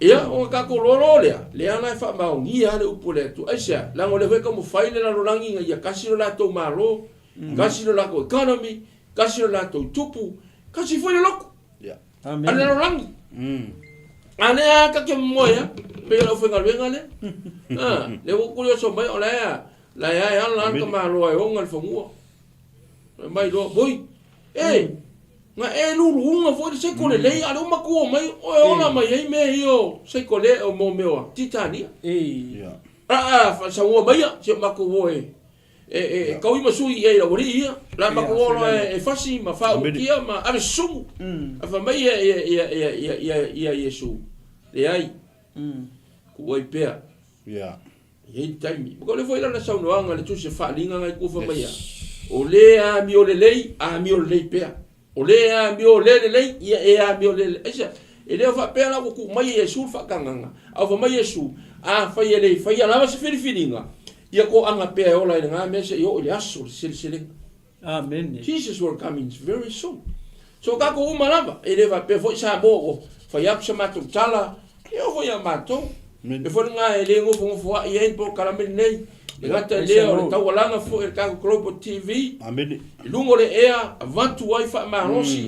ia ona tatou iloa loa lea, lea la e faamaonia lava le upu a le Atua. Aisea? Leaga o lea foi e taumafai le lalolagi ina ia tasi lo latou malo, tasi lo latou economy, tasi lo latou tupu, tasi foi le lotu a le lalolagi. A lea lava ta te momoe lava, pei o le aufaigaluega lea. Lea ua ou tuli oso mai o la e La e ae ala le tamaloa e oga le fanua. Fai mai loa, Voi, e, na e luluuga foi le seiko lelei, a o lea ua matua mai, oe ola mai ai mea ia o seiko le, o mo mea o titania. A, faasauga maia, si o matou o e, e, e, e taui ma sui i ai lau alii ia. La matou o loa e, e fasi ma faautia ma ave sumu. A fai mai ia, ia, ia, ia, ia, ia, ia Iesu, leai, tuu ai pea. E i ai le taimi. Ua le foi lana saunoaga i le tusi faaliga ngai kufa mai ia. O le amio lelei, amio lelei pea. O le amio le lelei, ia e amio le lelei. Aisea? E le o faapea la ua tuu mai e Iesu le faatagaga, a ua fai mai Iesu, afai e le faia lava se filifiliga, ia toaga pea e ola ai lena mea seia oo i le aso o le seleselega. Amene. Jesus will coming very soon. So tatou uma lava, e le faapea foi Samoa ua fai atu sa matou tala, e oo foi ia matou. E foi lena e le nofonofoai ai le polokalame lenei. E gata i lea o le taualaga foi a le tatou Global TV. Amene. I luga o le ea, avatu ai faamalosi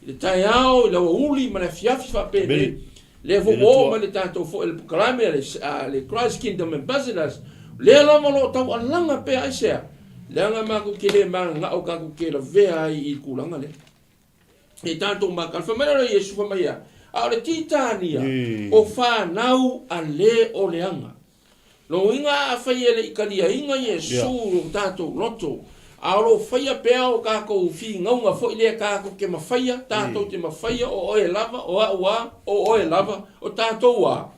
i le taeao, i le aoauli ma le afiafi faapenei. Lea foi ua oo mai le tatou foi le polokalame a le Christ Kingdom Ambassadors, lea lava o lo o taualaga pea aisea? Leaga matou te le mananao tatou te lavea ai i le tulaga lea. E tatou mataala. Fai mai lea o Iesu, fai mai ia, a o le Titania, o fanau a le o leaga. Lona uiga afai e le i taliaina Iesu i o tatou loto, a o lo o faia pea o tatou finauga foi lea tatou te mafaia, tatou te mafaia o oe lava, o a'u a, o oe lava, o tatou a,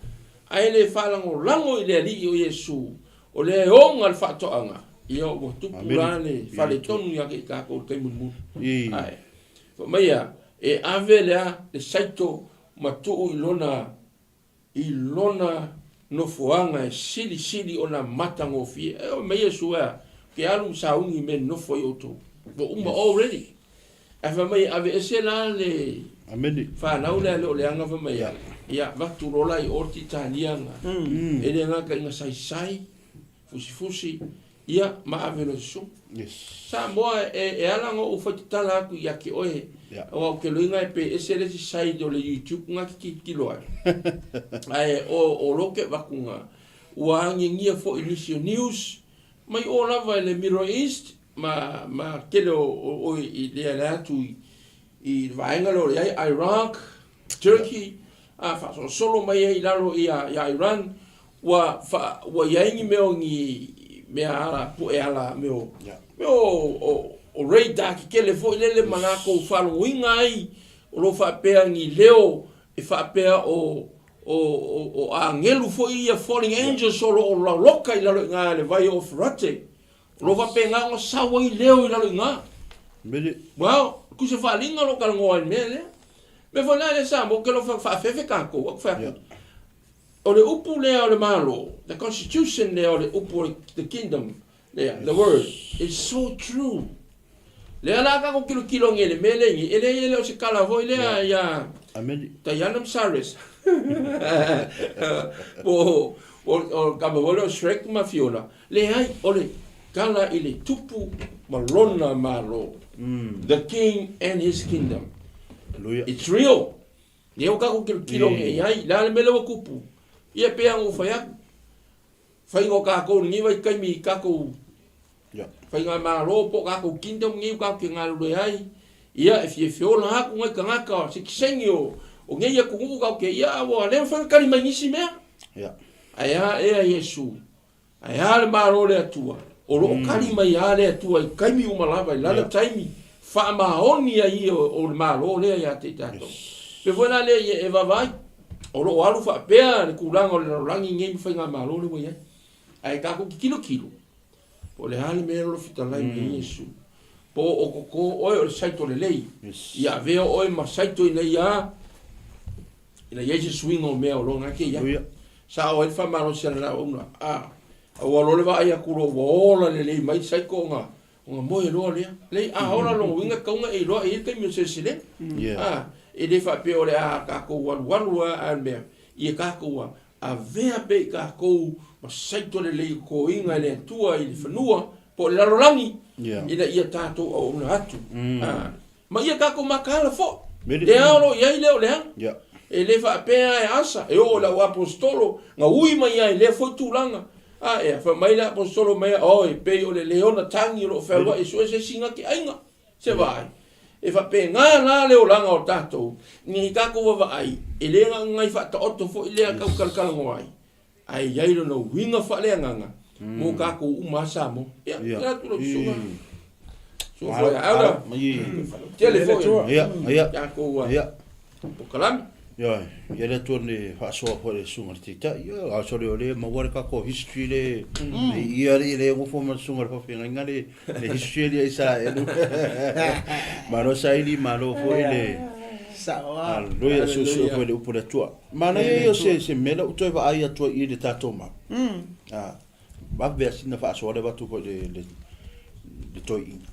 ae le faalagolago i le Alii o Iesu, o lea e oga le faatoaga, ia ua tupu la le faletonu ia te i tatou i le taimi mulimuli. Ae, fai mai ia, e ave lea le saito ma tuu i lona. i lona nofoaga e silisili ona matagofie. E oi mai Iesu ea, ke alu ma sauni i mea e nonofo ai outou. Ua uma already. Ae fai mai e aveese la le Amene. fanau lea le o leaga fai mai ia, ia avatu loa la i o le titaniaga. E le gata ina saisai, fusifusi, ia ma ave loa i susuga. Yes. Samoa e, e ala ona ou faitatala atu ia te oe, Yeah. aua ou te loiga e pe ese le isi side o le YouTube nga te tilotilo ai. Ae o, o lo ke avatu nga, ua agiagia foi nisi o news, mai o lava i le Middle East, ma, ma tele o, o, o i lea le atu i, i le vaega lea o i ai Iraq, Turkey, a faasolosolo mai ai i lalo ia, ia Iran, ua fa, ua i ai ni mea o ni mea ala, pue ala, mea o, Yeah. mea o, o, o radar tetele foi lele ma latou faalogoina ai, o lo o faapea ni leo e faapea o, o, o, o agelu foi ia falling angels o lo o laloka i lalo i ina le vai o Eufrate. O lo o faapena ona sau ai leo i lalo i ina. Mele. Well, tusa faaaliga lou talanoa i le mea lea. Mea foi la lea Samoa, ou te alofa faafefe tatou, aku fai atu. Yeah. O le upu lea o le Malo, the constitution lea o le upu o le the kingdom lea, the word, is so true. Lea la tatou tilotilo nei i le mea lea i nei, e leai e le o se tala foi lea ia Amene. Diana Cyrus. Po o o le tama foi lea o Shrek ma Fiona. Leai, o le tala i le tupu ma lona Malo. The king and his kingdom. Hallelujah. It's real. Lea ua tatou tilotilo nei i ai, le a le mea lea ua tupu? Ia pei lava ona ou fai atu, faiga o tatou i lenei vaitaimi i tatou Faigamalo po o tatou kingdom nei ua tatou te galulue ai, ia e fiafia ola atu nai tagata o sitiseni o nei atunuu tatou te, ia ua le mafai ona tali mai nisi mea. Ae a ea Iesu? Ae a le Malo o le Atua? O lo o tali mai a le Atua i taimi uma lava, i lana taimi faamaoni ai ia o le Malo lea ia te i tatou. Pei foi la lea ia e vaavaai, o lo o alu faapea le tulaga o le lalolagi nei ma Faigamalo lea ua i ai. Ae tatou te tilotilo, po o le a le mea o lo o fetalai mai ai Iesu. Po o koko oe o le saito lelei, ia avea oe ma saito ina ia ina i ai se suiga o mea o lona ake i ai. Sao ai le faamalosi a le auauna, a, ua loa le vaai atu loa ua ola lelei mai le saito ona ona moe loa lea. Lei, a ola lona uiga e tatau ona e iloa e i ai le taimi o le seleselega. A, e le faapea o le a tatou alualu lava a o le mea, ia tatou avea pea i tatou ma saito lelei o totoina e le Atua i le fanua po o le lalolagi, ina ia tatou auauna atu. A, ma ia tatou mataala foi. Lea o lo o i ai lea o leaga. E le faapea e asa, e oo i lau aposetolo, na ui mai ai i lea foi tulaga. A ea, fai mai le aposetolo mai, Oi, pei o le leona tagi o lo o fealuai e sue se isi na te aiga. Se vaai. E faapena la le olaga o tatou, ina i tatou vaavaai, e le na o ni nai faataoto foi lea tau talatalanoa ai, ae i ai lona uiga faaleagaga mo tatou uma a Samoa. Ia, tala atu lau susuga. Susuga foi a Aula. Tele foi. Ia. Tatou polokalame. Ioe, ia le Atua ne faasoa foi le susuga i le Taitai. Ioe, a sole o le maua le tatou history le, le ia le le gofo ma le susuga i le faafeagaiga le, le history le Israelu. Malo saili, malo foi le Sao lava. Hallelujah, suesue foi le upu le Atua. Manaia ia o se, se mea lea ua toe vaai atu ai i le tatou mau. Ah, vave a sina faasoa le avatu foi le, le, le toeaina.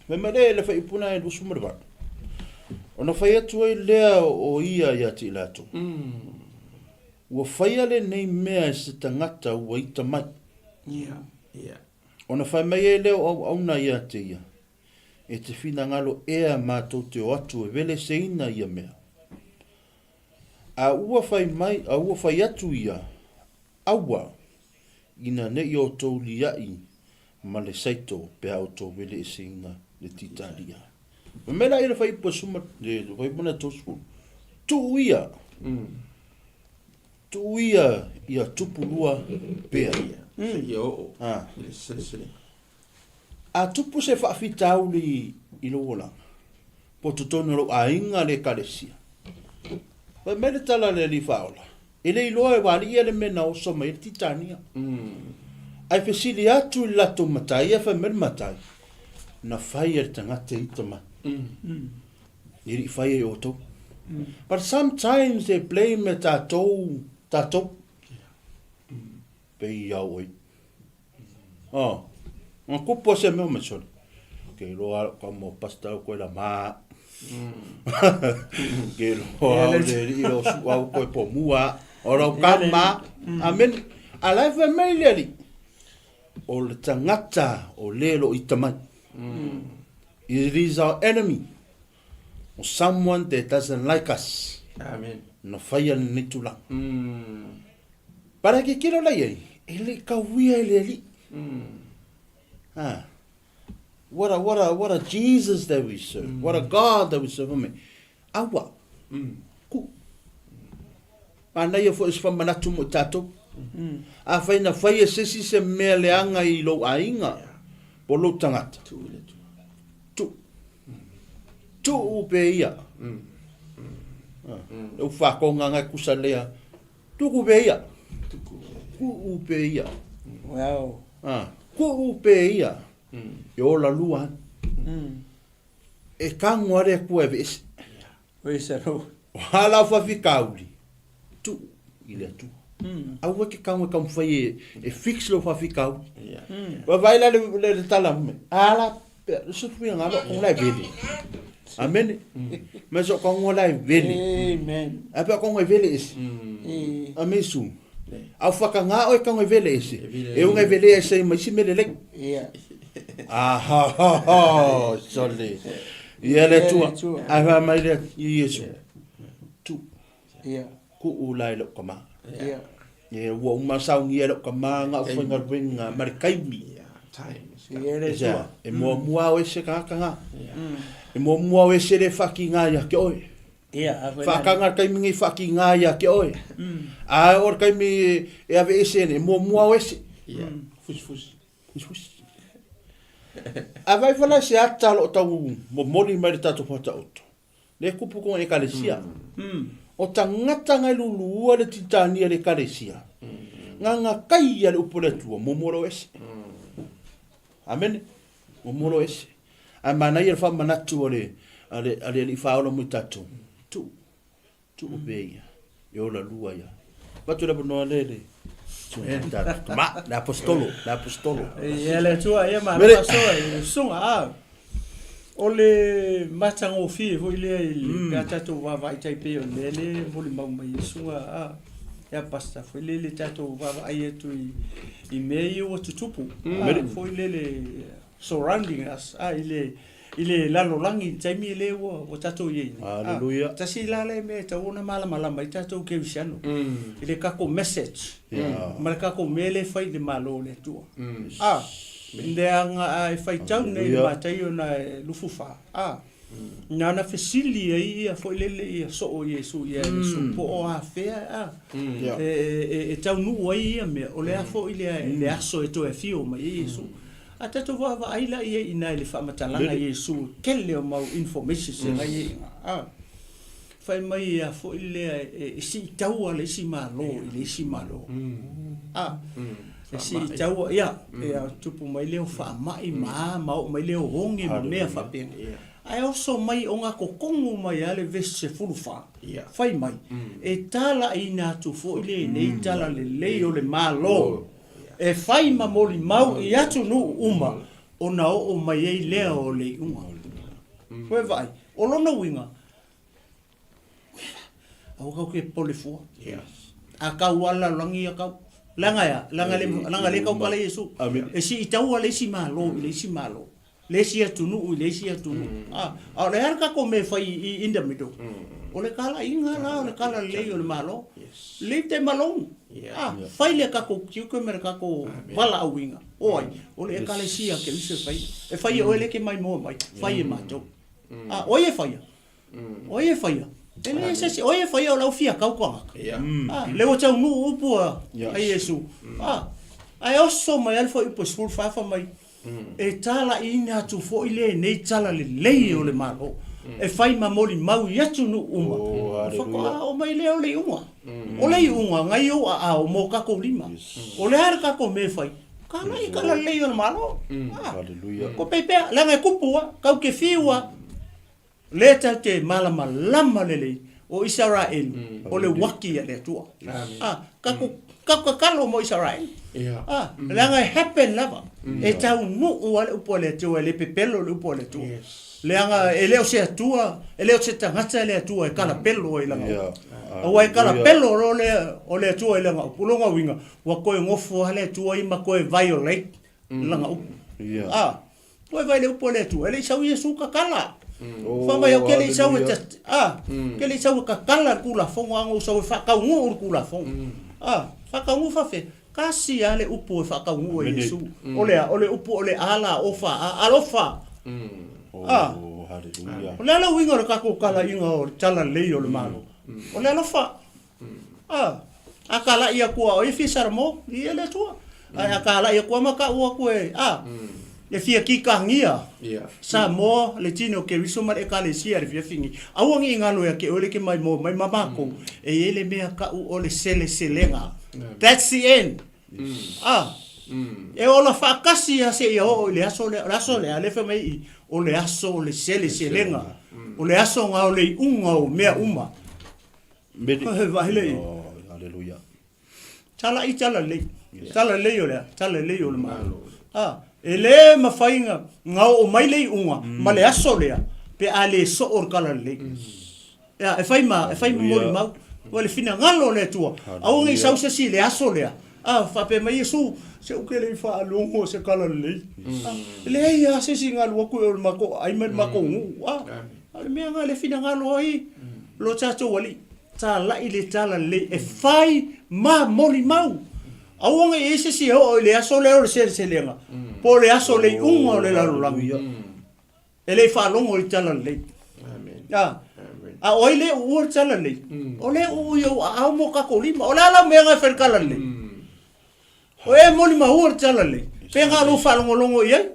Fai mai le, le faaiupu lena e 28. Ona fai atu ai lea o ia ia te i latou. Ua faia lenei mea e se tagata ua ita mai. Ona fai mai ai lea o auauna ia te ia, E te finagalo ea matou te o atu e veleseina ia mea. A ua fai mai, a ua fai atu ia, Aua, ina ne i outou liaʻi ma le saito pe a outou veleeseina le titalia. Fai mai la ia le faiupu e suma, le faiupu na e 30, Tuu ia, tuu ia ia tupu lua pea. Seia oo Ah. i le seleselega. A tupu se faafitauli i lou olaga, po o totonu o lou aiga le ekalesia, fai mai le tala a le Alii Faaola, E le iloa e ua alii ia le mea na oso mai ai le Titania. Ae fesili atu i le latou matai, ia fai mai le matai, Na fai e le tagata e ita mai. E le i faia e outou. But sometimes they blame e tatou, tatou. Pei au oi. Oh, nga kupu se mea mai sole. Ke loa au ka mo pasta au koe la ma. Ke loa au le li o su au koe po mua. O rau ka ma. Amen. A lai fai mai le ali. O le tangata o le lo i tamai. It is our enemy. Or someone that doesn't like us. Amen. Na whaia lenei tulaga. Para ke kilo lai ai, e le kauia e le alii. Ah. What a, what a, what a Jesus that we serve. What a God that we serve. Ame. Aua. Ku. Manaia foi se whamanatu mo i tātou. A whai na whai e sesi se mea leanga i lou aiga, po lou tangata. Tu i le tu. Tu. Tuu pe ia. Le uwhakonga ngai kusa lea. Tuku pe ia. Kuu pe ia. Wow. Kuu pe ia. E ola lua. E kango are kua e veese. Veese ro. O hala whawhikauri. Tuu i le atua. Aua ke kango e kamwhai e, e fix lo whawhikauri. Wa vai la le, le, le tala me. Ala, pe, se fui ngalo kong lai vele. Amen. Me so kong lai vele. Amen. A pe kong vele ese. Ame su. Au whakangā oe kong vele ese. E unga vele ese mai si mele lek. Yeah. Ah ha ha ha. Sole. Ia le tua. Ai fa mai le Yesu. Tu. Yeah. Kuu lai lou kama. Yeah. E ua uma saogia lou kama nga o faigaluega ma le taimi. Ia le tua. E muamua au e se kakanga. E muamua au e se le whakinga ia ke oe. Ia, Whaakanga le taimi ngi whakinga ia ke oe. A o le taimi e ave ese e muamua au e se. Ia. Fusifusi. Fusifusi. A vai wala se ata lo tau momoli mai le tatou whataoto. Le kupu ko ekalesia. O tangata ngai lulua le titania le ekalesia. Nga nga kai ia le upu le Atua, muamua lo ese. Amene. Muamua lo ese. Ae manaia le faamanatu a le, a le, a le Alii Faaola mo i tatou. Tuu, tuu pea ia. E ola lua ia. Avatu le avanoa le, le, Ma, le apostolo, le apostolo. Ia le Atua, ia malo faasoa i le susuga. A, o le matagofie foi lea i le, pe a tatou vaavaai tai pei o le mea lea e molimau mai ai susuga, a, ia pastor foi lele tatou vaavaai atu i, i mea ia ua tutupu, a, foi lele surrounding us, a, i le, i le lalolagi i le taimi lea ua, ua tatou i ai nei. Hallelujah. A, tasi la lea mea e tatau ona malamalama ai tatou kerisiano i le kako message ma le kako mea lea e fai i le Malo o le Atua. A, leaga a e faitau nei i le Mataio na e 24, a, na ona fesili ai ia foi lele ia soo Iesu ia Iesu po o afea, a, e, e, e taunuu ai ia mea, o le a foi lea le aso e toe afio mai ai Iesu. A tatou vaavaai la i ai i ina i le faamatalaga Iesu e tele o mau informations e nai ai ina, a. Fai mai a foi lea e siitaua le isi Malo i le isi Malo. A. E siitaua, ia, ia tupu mai lea o faamai ma a ma oo mai lea o oge ma mea faapena. Ae oso mai o gakokonu mai a le vesi 14, fai mai, e talaiina atu foi lenei talalelei o le Malo. E fai ma molimau i atunuu uma ona oo mai ai lea o le iuga. Koe vaai, o lona uiga, aua kau ke popole fua. A kau a lalolagi ia kau. Leaga e a? Leaga le, leaga le kau pala Iesu. E siitaua le isi Malo i le isi Malo. Le isi atunuu i le isi atunuu. A, a o le a le tatou mea e fai i in the middle? O le talaiga la o le talalelei o le Malo. Leave them alone. A, fai le tatou tiute ma le tatou valaauina. O ai? O le Ekalesia Keriso e faia. E fai e oe lea e te maimoa mai, fai e matou. A, o ai e faia? O ai e faia? E leai se isi, o ai e faia o lau fia kau tagata. A, lea ua taunuu upu a Iesu. A, ae oso mai lava le fuaiupu e 14 fai mai, E talaiina atu foi lenei talalelei o le Malo e fai ma molimau i atunuu uma, faatoa oo mai lea o le iuga. O le iuga ngai ou aao mo kakou lima. O le a le kakou mea e fai? Talai i talalelei o le Malo. Ko pei pea, leaga e kupu a, kau ke fiu a, lea tatou te malamalama lelei. O Isaraelu, o le uaki a le Atua. A, tatou, tatou tatalo mo Isaraelu. A, leaga e happen lava. E taunuu lava le upu a le Atua, e le pepelo le upu a le Atua. Leaga e le o se Atua, e le o se tagata le Atua e kalapelo ai i lana upu. Aua e kalapelo loa le, o le Atua i lana upu, o lona uiga, ua toe nofo lava le Atua ia ma toe violate lana upu. A, Ua vaai i le upu a le Atua, e le i sau Iesu tatala. Fai mai, ou te le i sau e a, te le i sau e tatala le Tulafono, a na ou sau e faataunuu le Tulafono. A, faataunuu faafefea? Tasi lava le upu e faataunuu e Iesu. O le a? O le upu o le a la o fa a, alofa. A, o le a le uiga o le tatou talaiga o le talalelei o le Malo? O le alofa. A, a talai atu a o ai e fia Samoa, i le Atua. Ae a talai atu a ma tau atu e, a, e fia kikagia Samoa le tino o Keriso ma le Ekalesia i le fiafi nei. Aua ne i galo ia te oe le ke maimoa mai ma makou, e i ai le mea tau o le seleselega. That's the end. A, e ola faatasi lava seia oo i le aso lea. O le aso lea, lea e fai mai i i, o le aso o le seleselega. O le aso na o le iuga o mea uma. Mele. He vahi le i. Oh, hallelujah. Tala i tala lei. Tala lei o le a, tala lei o le malo. Ah, e le mafai nga nga oo mai le iuga ma le aso lea pe a le soo le tala lelei. Ea, e fai ma, e fai ma molimau. Ua le finagalo o le Atua. Aua ne i sau se isi i le aso lea. Ah, faapea mai Iesu, se ou te le i faalogo se tala lelei. Ah, e leai lava se isi na alu atu i o i le matou aai ma le matou nuu. Ah, A o le mea lena lea finagalo ai lo tatou Alii, talai le tala lelei e fai ma molimau. Aua ne i i ai se isi e oo i le aso lea o le seleselega, po o le aso o le iuga o le lalolagi, e le i faalogo i le tala lelei. A, a o ai le uua le tala lelei? O lea e uu i ou aao ma o tatou lima. O le a lau mea na e fai i le tala lelei? O e molimaua le tala lelei, pe na o lou faalogologo i ai?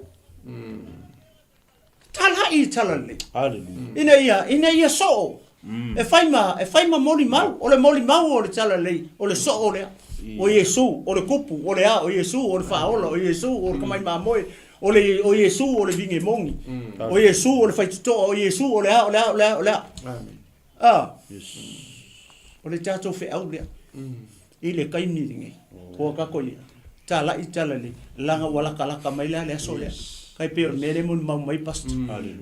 Talai i tala lelei. Hallelujah. Ina ia, ina ia soo. E fai ma, e fai ma molimau. O le molimau o le tala lelei, o le soo lea. O Iesu, o le kupu, o le a, o Iesu, o le faaola, o Iesu, o le tamai mamoe, o le, o Iesu, o le vine moni. O Iesu, o le faitotoa, o Iesu, o le a, o le a, o le a, o le a. Amen. A, o le tatou feau lea i le taimi lenei, ua tatou i ai, talai tala lelei, leaga ua latalata mai la le aso lea. Tai pei o le mea lea e molimau mai Pastor,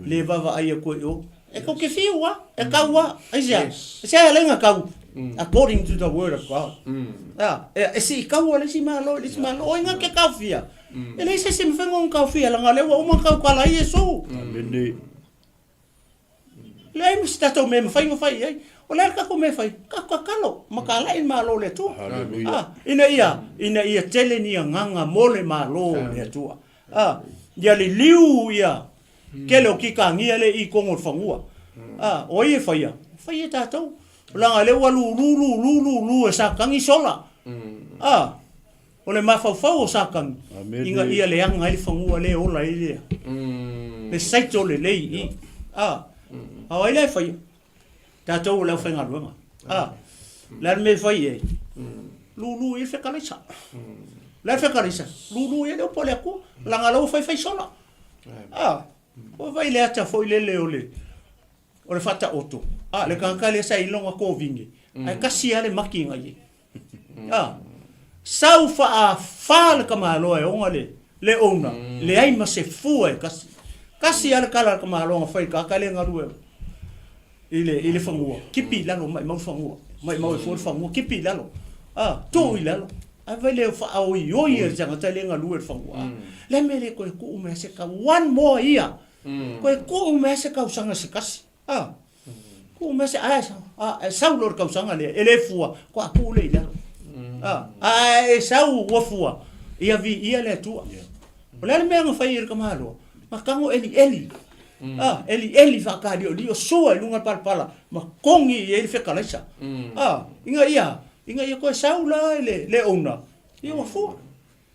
le vaavaai atu ai i o, e tou te fiu lava, e tau lava, aisea? Aisea e ala ai ona tau? According to the word of God. A, e sii taua le isi Malo i le isi Malo, o ai na te taofia? E leai se isi e mafai ona taofia, leaga o lea ua uma ona tautala ai Iesu. Amene. Leai ma se tatou mea e mafai ona fai i ai. O le a le tatou mea e fai? Tatou tatalo ma talai le Malo o le Atua. Ah, ina ia, ina ia tele ni agaga mo le Malo o le Atua. Ah, ia liliu ia tele o kikagia lea i totonu o le fanua. Ah, o ai e faia? Fai e tatou. Leaga lea ua lulu lulu lulu e Satani sola. Ah, O le mafaufau o Satani ina ia leaga ai le fanua lea e ola ai le le saito lelei i i. A, a o ai la e faia? Tatou o le aufaigaluega. A, le a le mea e fai i ai? Lulu i ai le fekalaisa. Le a le fekalaisa? Lulu i ai le upu a le Atua, leaga o la ua faifai sola. A, ua vaai i le ata foi lele o le o le faataoto, a, le tagata lea sa i lona kovine, ae tasi lava le maki na i ai. A, sau faafa le tamaloa e ona le, le ona, leai ma se fua e tasi. Tasi lava le tala a le tamaloa na fai i le tagata lea e galue i le, i le fanua, kipi i lalo, maimau le fanua, maimau e fua le fanua, kipi i lalo, a, tuu i lalo. Ae vaai le faaoioi e le tagata lea e galue i le fanua, a, le mea lea toe tuu mai se tau, one more year, toe tuu mai se tausaga se tasi. A, tuu mai se, ae, a, e sau loa le tausaga lea, e le fua, faatoa tuu lea i lalo. A, ae e sau ua fua, ia viia le Atua. O le a le mea na fai e le tamaloa? Na tago elieli, a, elieli faataliolio, sua i luga o le palapala, ma togi i ai le fekalaisa. A, ina ia, ina ia toe sau la le, le owner, ia ua fua.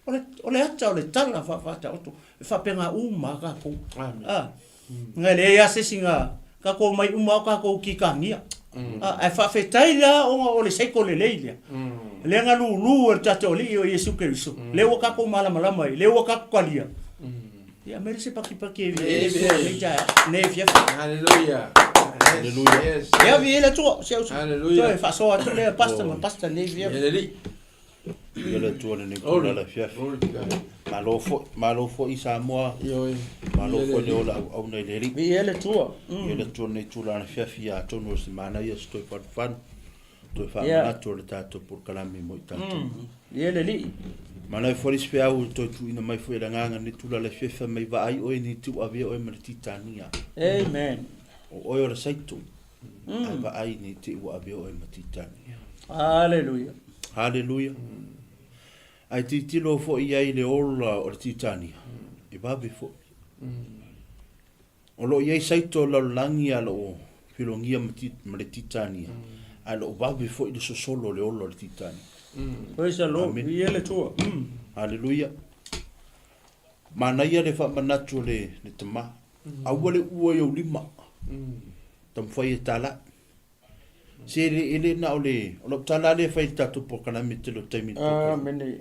O le, o le ata o le tala faafaataoto, e faapena uma lava tatou. A, na e leai lava se isi na tatou omai uma lava o tatou kikagia. A, ae faafetai la ona o le cycle lelei lea. Lea na lulu e le tatou Alii o Iesu Keriso, lea ua tatou malamalama ai, lea ua tatou talia. Ia, aumai le isi pakipaki e viia ai le Atua nei afiafi. Hallelujah. Hallelujah. Yes. Ia, viia ai le Atua, si au Hallelujah. toe faasoa atu lea pastor ma pastor nei afiafi. Ia le Alii. Viia le Atua i lenei Glory. itula i le afiafi. Glory to God. Malo foi, malo foi Samoa, Ioe. malo Viia le foi le Alii. ola auauna i le Alii. Viia le Atua. Viia le Atua i lenei itula i le afiafi, ia atonu o se manaia se toe fanufanufanu. Toe Yeah. faamanatu o le tatou polokalame mo i tatou. Viia le Alii. Manaia foi le isi feau e toe tuuina mai foi e le agaga nei tula le fefa mai vaai oe nei tiu avea oe ma le Titania. Amen. O oe o le saito. Ae vaai nei te ua avea oe ma Titania. Hallelujah. Hallelujah. Ae titilo foi i ai le ola o le Titania. E vave foi. O lo o i ai saito o le lalolagi a lo o filogia ma, ti, ma le Titania, ae lo o vave foi le sosolo o le ola o le Titania. Praise the Lord. Amen. Viia le Atua. Haleluia. Manaia le faamanatu o le, le tama. Aua le ua i ou lima. Taumafai e talai. Se e le, e le na o le, o lau tala lea e fai i le tatou polokalame i le tele o taimi i le polokalame. Amen.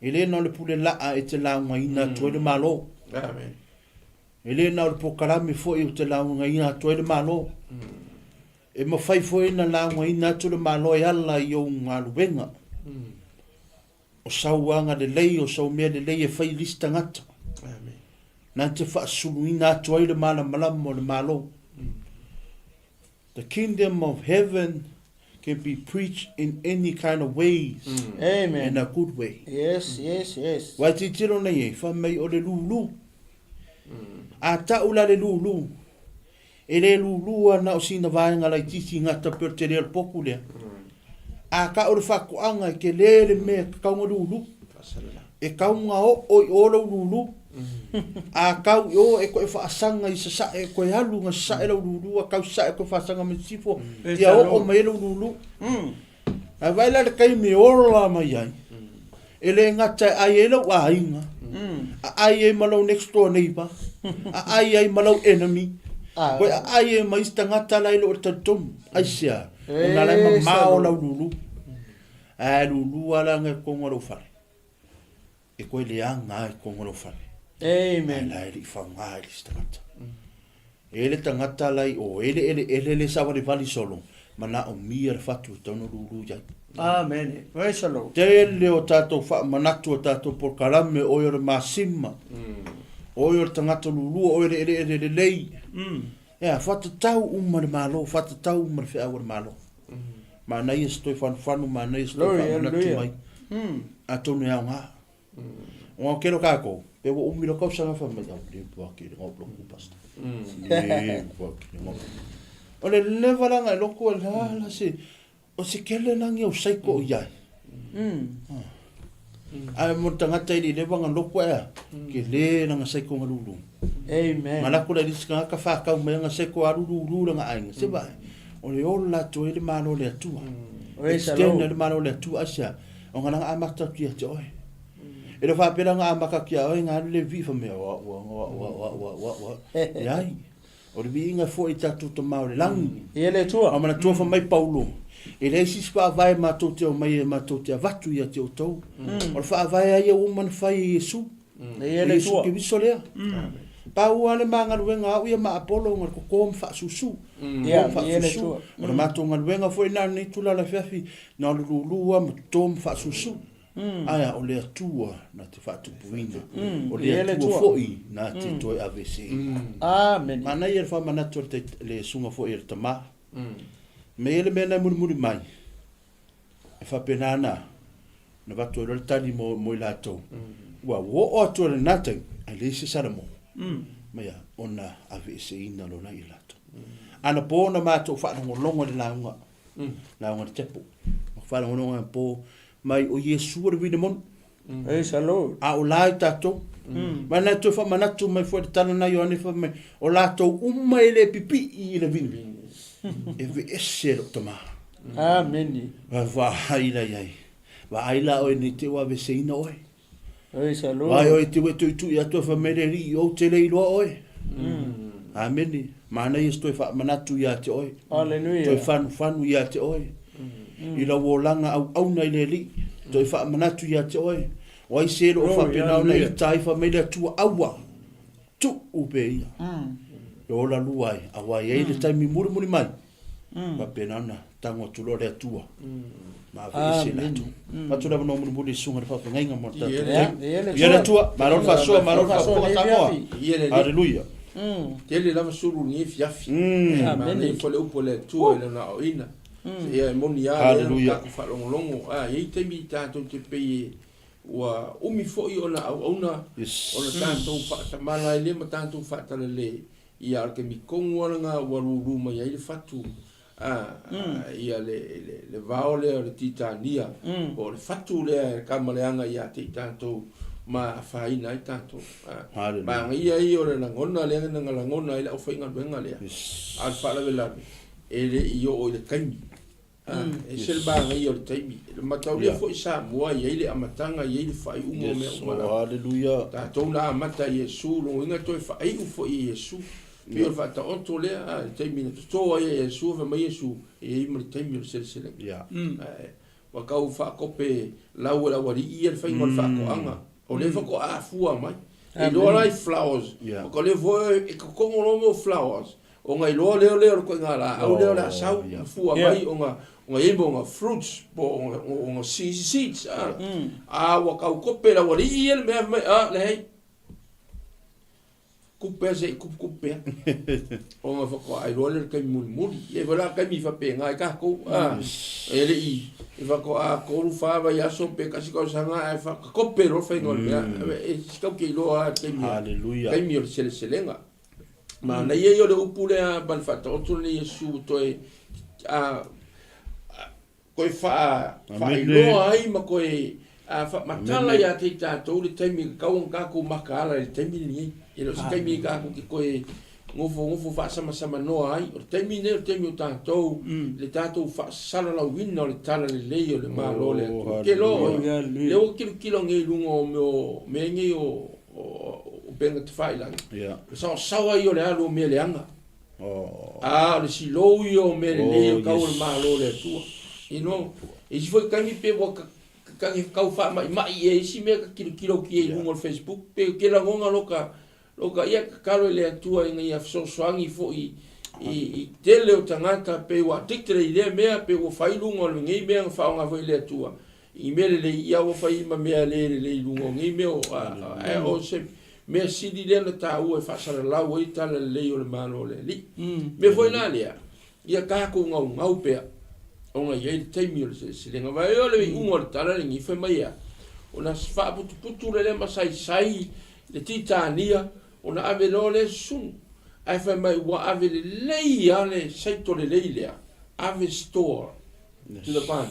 E le na o le pule laa e te laugaina atu ai le Malo. Amen. E le na o le polokalame foi ou te laugaina atu ai le Malo. E mafai foi ona laugaina atu le Malo e ala i ou galuega. O sau agalelei, o sau mea lelei e fai i le isi tagata. Amen. Na te faasuluina atu ai le malamalama o le Malo. The kingdom of heaven can be preached in any kind of ways. Amen. In a good way. Yes, yes, yes. Wai titilo nei e, fai mai o le lulu. A tau la le lulu, e le lulu ana o sina vaega laitiiti gata pei o le tele o le poku lea. A ka o le faatoaga e tele le mea e tatau ona lulu. E tau ona oo i o lou lulu. A tau i o e toe faasaga i sasae, e toe alu na sasae lau lulu, a tau i sasae e toe faasaga mai sisifo, ia oo mai ai lou lulu. Ae vaai la i le taimi e ola mai ai, e le gata e ai ai lou aiga, a ai ai ma lou next door neighbor, a ai ai ma lou enemy, koe a ai ai ma isi tagata la e le o le talitonu. Aisea? Ona la e mamao lau lulu. Ae lulu lava la i totonu o lou fale. E koe leaga ai totonu o lou fale. Amen. Ae la e le i faoga i le isi tagata. E le tagata la i o e le eleele le savalivali solo, manaomia le fatu e tatau ona lulu i ai. Amen. Praise the Lord. Tele o tatou faamanatu o tatou polokalame, oe o le masima, oe o le tagata lulua, oe o le eleele lelei. Ea, fatatau uma le Malo, fatatau uma le feau a le Malo. Manaia se toe fanufanu, manaia se toe Glory, faamanatu hallelujah. mai. Atonu e aoga. Ua kelo kākou, pe ua umi lo kausaga fai mai, au le pua ki le ngau loku pasta. Le pua ki le ngau. O le leva langa e loko e la la se, o se kele langi au saiko o iai. Ae mo le tagata e le leva nga loko ea, ke le langa saiko nga lulu. Amen. Nga lako la lisi nga ka whakau mai nga saiko alu lulu langa ainga. Se vai, o le ola atu ai le malo le atua. Praise the Extend Lord. le malo le atua asia. O nga langa amata atu ia te oe. E le faapea nga amaka ki a oe nga alu le vi fa mea wa wa wa wa wa wa wa wa. Leai. O le viiga foi i tatou tama o le lagi. Ia le Atua. A manatua fa mai Paulo, e leai se isi faavae matou te omai e matou te avatu ia te outou. O le faavae a ia ua uma ona fai e Iesu. Ia O le Iesu Atua. Keriso lea. Pau lava le ma galuega a au ia ma Apolo ona o le koko ma faasusu. Ia, Koko ma ia le faasusu. Atua. O le matou galuega foi lena i lenei itula o le afiafi, na o le lulu lava ma toto ma faasusu. Ae o le Atua na te faatupuina, o le Atua foi na te toe aveeseina. Amene. Manaia le faamanatu a le susuga foi a le tama. Me i ai le mea na e mulimuli mai, e faapena ana, na avatu ai loa le tali mo, mo i latou. Ua oo atu ai lena taimi, ae leai se Salamo. Mai a, ona aveeseina loa la i latou. Anapo na matou faalogologo i le lauga, lauga a le Tepo. Faalogologo anapo mai o Iesu o le uine moni. Praise the Lord. A o la i tatou. Ma na toe faamanatu mai foi le tala na Ioane fai mai, o latou uma e le pipii i le vini, e veese e lou tama. Amene. Vaai la i ai. Vaai la oe nei te ua aveseina oe. Praise the Lord. Vaai oe te ua tuitui atu e fai mai le Alii, ou te le iloa oe. Amene. Manaia se toe faamanatu ia te oe. Hallelujah. Toe fanufanu ia te oe. I lau olaga auauna i le Alii. Toe faamanatu ia te oe. O ai se o lo o faapena ona ita ai fai mai le Atua, aua. Tuu pea ia. E ola lua ai, aua e i ai le taimi mulimuli mai, faapena ona tago atu loa le Atua ma aveese i latou. Avatu le avanoa mulimuli i le susuga i le faafeagaiga mo le tatou taimi. Ia le Atua, malo le faasoa, malo le faafofoga Samoa. Haleluia. Tele lava sulu i lenei afiafi. Manaia foi le upu a le Atua i lana aoaoina. Ia e moni lava lea na tatou faalogologo. A i ai taimi tatou te pei e Ua umi foi ona auauna ona tatou faatamala ai lea ma tatou faatalale, ia a o le taimi tonu lava lena ua lulu mai ai le fatu, a, ia le, le, le vao lea o le Titania, po o le fatu lea e kama leaga ia te i tatou ma afaina ai tatou. A, manaia ia o le lagona lea na lagona ai le aufaigaluega lea, a o le faalavelave, e le i oo i le taimi. E ese le manaia o le taimi. E mataulia foi Samoa e i ai le amataga, e i ai le faaiuga o mea uma lava. Haleluia. Tatou na amata i Iesu, lona uiga toe faaiu foi i Iesu. E pei o le faataoto lea, a, le taimi na toto ai e Iesu, fai mai Iesu, e i ai ma le taimi o le seleselega. Ae ua tau faakope lau e le aualii ia le faiga o le faatoaga. O lea faatoa afua mai. E iloa la i flowers, o lea foi e totogo loa mo flowers, Ona iloa lea lea o le ituaiga laau lea o le a sau ma fua mai ona ona i ai ma ona fruits po o ona seeds a. A ua tau kope le aualii ia le mea fai mai, a leai, tupu pea se i tupu tupu pea. Ona faatoa iloa lea o le taimi mulimuli. E i ai foi la taimi faapena i tatou a, e le i faatoa 3, 4 vaiaso pe tasi tausaga ae faatakope loa le faiga o le mea. E tatau te iloa lava le taimi o le seleselega. Manaia ia o le upu lea ma le faataoto lenei Iesu toe a, toe faa, faailoa ai ma toe faamatala ia te i tatou le taimi e tatau ona tatou makaala i le taimi lenei. E le o se taimi e tatou te toe nofonofo faasamasamanoa ai. O le taimi lenei o le taimi o tatou, le tatou faasalalauina o le talalelei o le Malo o le Atua. Ou te iloa oe, lea ua tilotilo nei i luga o mea o mea nei o o upega tafailagi, o le saosaoa ia o le alu o mea leaga. A o le silou ia o mea lelei o tau o le Malo o le Atua. You know, e isi foi taimi pe ua tau faamaimai ea isi mea ka tilotilo atu i ai i luga o le Facebook, pe ou te lagona loka, loka ia tatalo i le Atua ina ia fesoasoani foi i tele o tagata pe ua addicted i lea mea, pe ua fai luga o lenei mea na faaaoga foi e le Atua. I mea lelei, ia ua fai ma mea le lelei i luga o nei mea o, ae o se mea sili lea na taua e faasalalau ai tala lelei o le Malo o le Alii. Mea foi la lea, ia tatou gaugau pea, ona e i ai le taimi o le seleselega. Vaai o le iuga o le tala lenei, fai mai ea, ona faaputuputu lea ma saisai le titania, ona ave loa lea susunu. Ae fai mai ua ave lelei lava le saito lelei lea, ave store to the barn.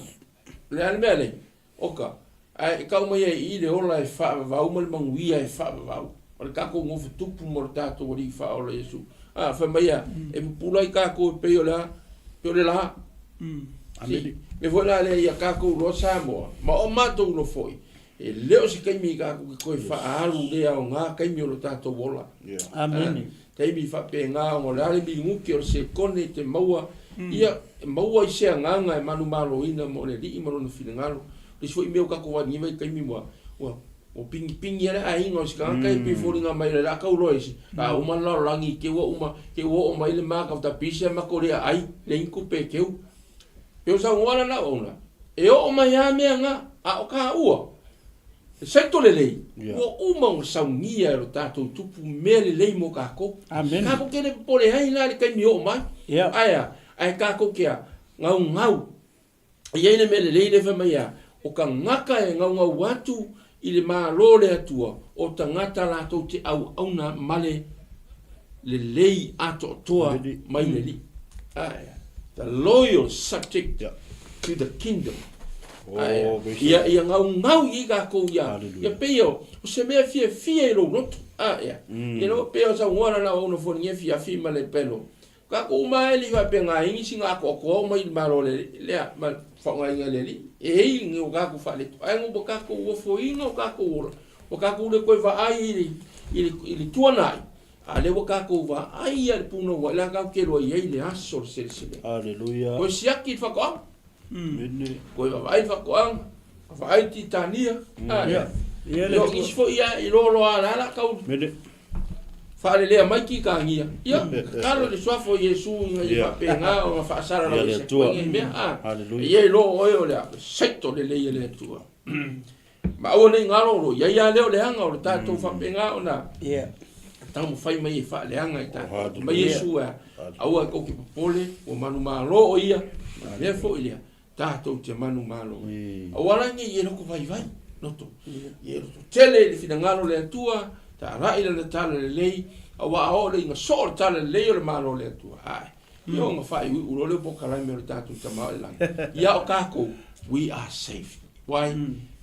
O le a le mea nei? Oka, ae e kau mai ai i i le ola e faavavau ma le manuia e faavavau. O le tatou nofo tupu ma lo tatou Alii Faaola Iesu. A, fai mai a, e pupula ai tatou e pei o le a? Pei o le la. Si, mea foi la lea ia tatou iloa Samoa, ma o matou iloa foi, e le o se taimi i tatou te toe faaalu le aoga taimi o lo tatou ola. Amene. Taimi faapena ona o le a le minute o le sekone e te maua, ia, e maua ai se agaga e manumaloina mo le Alii ma Lona finagalo. O le isi foi mea ua tatou vaai i lenei vaitaimi ua, ua, ua pigipigi lava le aiga o se tagata e pei e foliga mai o le a tau loa isi, a uma le lalolagi te ua uma, te ua oo mai le ma tapisa e matou le aai, leai ni tupe e teu. Pei o saunoa la na auauna, e oo mai lava mea na, a o taua, E saito lelei, ua uma ona saunia e lo tatou Tupu mea lelei mo tatou. Amene. Tatou te le popole ai la i le taimi e oo mai. Ae a? Ae tatou te a? Gaugau. E i ai le mea lelei lea e fai mai a, o tagata e gaugau atu i le Malo o le Atua, o tagata latou te auauna ma le lelei atoatoa mai le Alii. Ae a? The loyal subject to the kingdom. Oh, ia, ia gaugau i tatou ia, ia pei o, o se mea fiafia i lou loto. A, ia. Ia no, pei o saunoa la na ona foliga fiafi ma le pelo. Tatou uma e le faapena ai nisi na atoatoa uma i le Malo le, lea, ma faaaogaina e le Alii. E i ai ni o tatou faaleto, ae no tatou ofoina o tatou ola, ua tatou le toe vaai i le, i le, i le tuanai, a lea ua tatou vaai ia i le punouai la tatou te iloa i ai le aso o le seleselega. Haleluia. Toe siaki le faatoaga. Toe vaavaai le faatoaga, vaavaai le titania. Ia, isi foi ia, i loa loa la la tau. Mene. Faalelea mai kikagia. Ia, tatalo i le Suafa o Iesu ina ia faapena ona faasalalau ese atu ai nei mea. A, e i ai loa oe o le saito lelei a le Atua. Ma aua ne i galo o lo o i ai lava lea o leaga o le tatou faapena ona taumafai mai e faaleaga i tatou. Mai Iesu e a, aua e tou te popole, ua manumalo o ia, ma le mea foi lea, tatou te manumalo. Aua la ne i e loto vaivai, loto. Ia e loto tele i le finagalo o le Atua, talai lana tala lelei, aua a oo lea ina soo le tala lelei o le Malo o le Atua, ae, ia ona faaiuiu loa lea o polokalame o le tatou Tama o i lagi. Ia o tatou, we are safe. Why?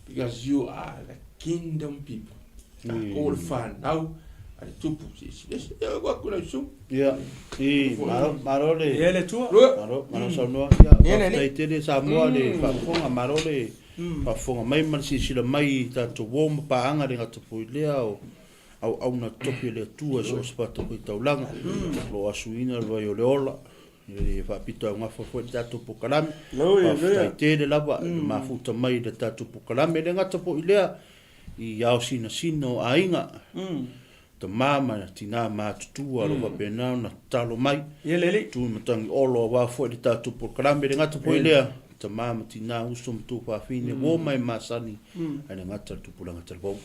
Because you are the kingdom people. Tatou o le fanau a le Tupu. Silasila ia ua atu lau susuga. Ia, i, malo, malo le... Ia le Atua. Malo, malo saunoa. Ia, faafetai tele Samoa le faafofoga, malo le faafofoga mai ma le silasila mai i tatou uo ma paaga le gata foi lea o auauna totofi a le Atua i so o se fatafaitaulaga. O lo o asuina le vai o le ola. E faapito augafa foi le tatou polokalame. Faafetai tele lava i le mafuta mai i le tatou polokalame. E le gata foi i lea, i ao sinasina o aiga, tama ma tina matutua o lo o faapena ona tatalo mai, tu matagi olo aua foi le tatou polokalame. E le gata foi i lea, tama ma tina, uso ma tuafafine, uo ma e masani, ae le gata le tupulaga talavou.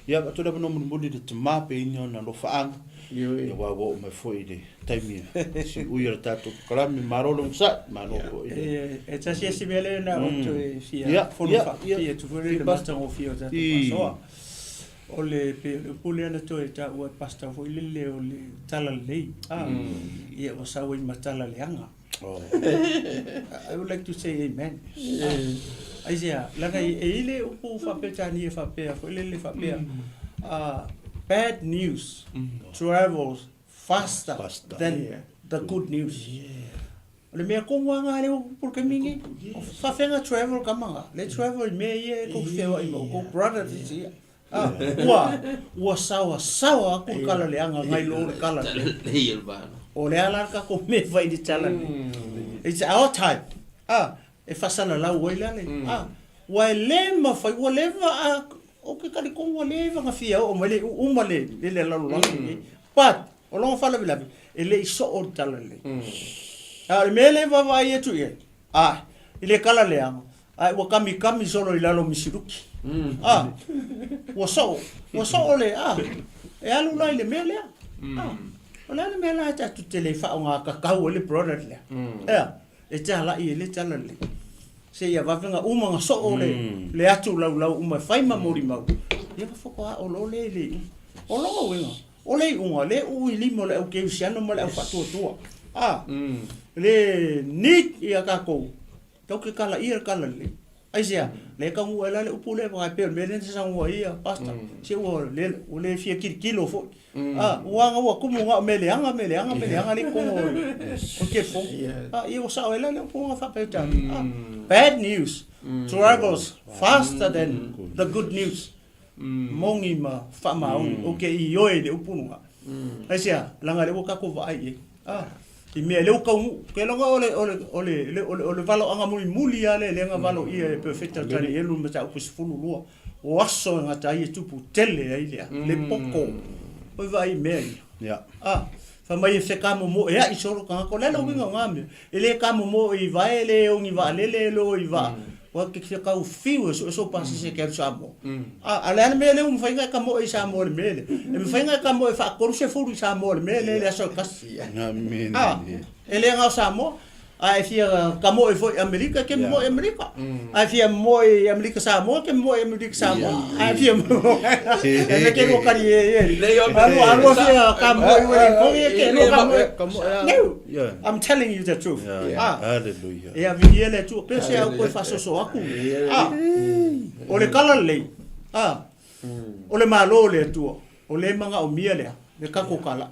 Ia, avatu le avanoa mulimuli i le tama pe i ai ona alofaaga, ia aua ua oo mai foi i le taimi e siui o le tatou polokalame. Malo le onosai, malo foi le... E tasi isi mea lea na ou toe fia fono faapipii atu foi lea i le matagofie o tatou faasoa. O le pei o le upu lea na toe taua e Pastor foi lele o le talalelei. Ia ua sau ai ma tala leaga. I would like to say amen. Aisea, leaga e i ai le upu faa-Peretania faapea foi lele faapea, bad news travels faster than the good news. O le mea tonu lava lena lea ua tupu i le taimi lenei. O faafefea travel tama na? Le travel i mea ia e tou te feoai ma outou brothers ia. Ua, ua saoasaoa atu le tala leaga nai lo le tala lelei. O le a la le tatou mea e fai i le tala lenei? It's our time. E faasalalau ai la le, aua e le mafai, ua leva a, ou te talitonu ua leva ona fia oo mai le uma le le lalolagi lenei. But, o lona faalavelave, e le i soo le tala lelei. A o le mea lea e vaavaai atu i ai, a, i le tala leaga, ae ua kamikami solo i lalo o misiluki. A, ua soo, ua soo le, a, e alu la i le mea lea. A, o le a le mea la tatou te le faaaoga tatau ai le product lea? Ea, e talai ai le tala lelei. Seia vave ona uma ona soo le, le atu laulau uma e fai ma molimau, ia ona faatoa oo loa lea i le iuga. O lona uiga, o le iuga, le uu i lima o le au kerisiano ma le au faatuatua. A, le need ia tatou, tatou te kalaia le tala lelei. Aisea? Lea e taunuu ai la le upu lea, e pei o le mea lea na saunoa ai ia Pastor, se ua le, ua le fia tilotilo foi. A, ua ua tumu na o mea leaga, mea leaga, mea leaga lea i totonu o le telefoni. A, ia ua sao ai la le upu na faa-Peretania. A, bad news travels faster than the good news. Moni ma faamaoni, ou te ioe i le upu lena. Aisea? Leaga o lea ua tatou vaai i ai. A, i mea lea ua taunuu. Ou te iloa o le, o le, o le, o le, o le valoaga mulimuli lava lea lea na valoia e Perofeta o Tanielu i le mataupu e 12, o aso e gata ai e tupu tele ai le, le poto. Oi vaai i mea ia. A, fai mai e fekamomoea'i solo tagata. O le a le uiga o na mea? E le kamomoe i vae, e le ogi vaalele, e le o i vaa. Ua te fia tau fiu e sue sou pasese e te alu i Samoa. A, a o le a le mea lea ua mafai ona e kamoe i Samoa i le mea lea? E mafai ona e kamoe faa-30 i Samoa i le mea lea i le aso e tasi. A, e le na o Samoa. A e fia kamoe foi i Amerika, e te momoe i Amerika. A e fia momoe i Amerika Samoa, e te momoe i Amerika Samoa. A e fia momoe, e me ke lua kari e e. A lua, a lua fia kamoe ue i kongi, e ke lua kamoe. No, I'm telling you the truth. Hallelujah. E avilia le Atua, pea se au koe faasoso aku. A, o le kala lelei, a, o le Malo o le Atua, o le manaomia lea, le tatou kala.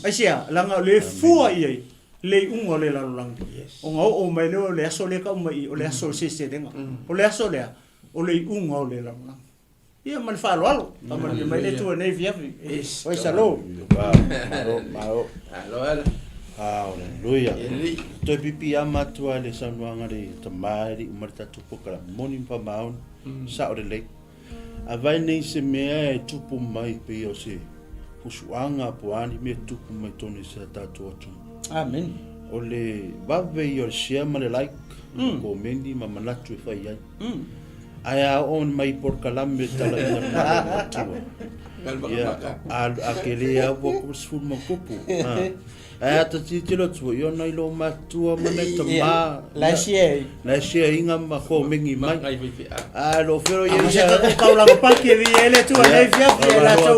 Aisea, leaga o le fua i ai le iuga o le lalolagi. Ona oo mai lea o le aso lea e tau mai i i, o le aso o le seleselega. O le aso lea, o le iuga o le lalolagi. Ia ma le faaaloalo. Faamanuia mai le Atua i lenei afiafi. Praise the Lord. Malo, malo. Hallelujah. Toe pipiama atu lava i le saunoaga a le tama e le i uma le tatou polokalame. Moni ma faamaoni, sao lelei. A vai nei se mea e tupu mai pei o se Fusuaga po o a ni mea tupu mai totonu i si a tatou atunuu. Amene. O le vave ia o le share ma le like, mm. komeni ma manatu e fai ai. Mm. Ae a oo mai polokalame talaina le malo o le Atua. Ia, a, a ke le au ua ku sefulu ma kupu. Ae a ta tilotilo atu foi, ona i lou matua ma nai tama. La e share. La e share inga ma komeni mai. A lo fero ia. A se ka kaulanga paki e vi ele tua nei fiafi e latou.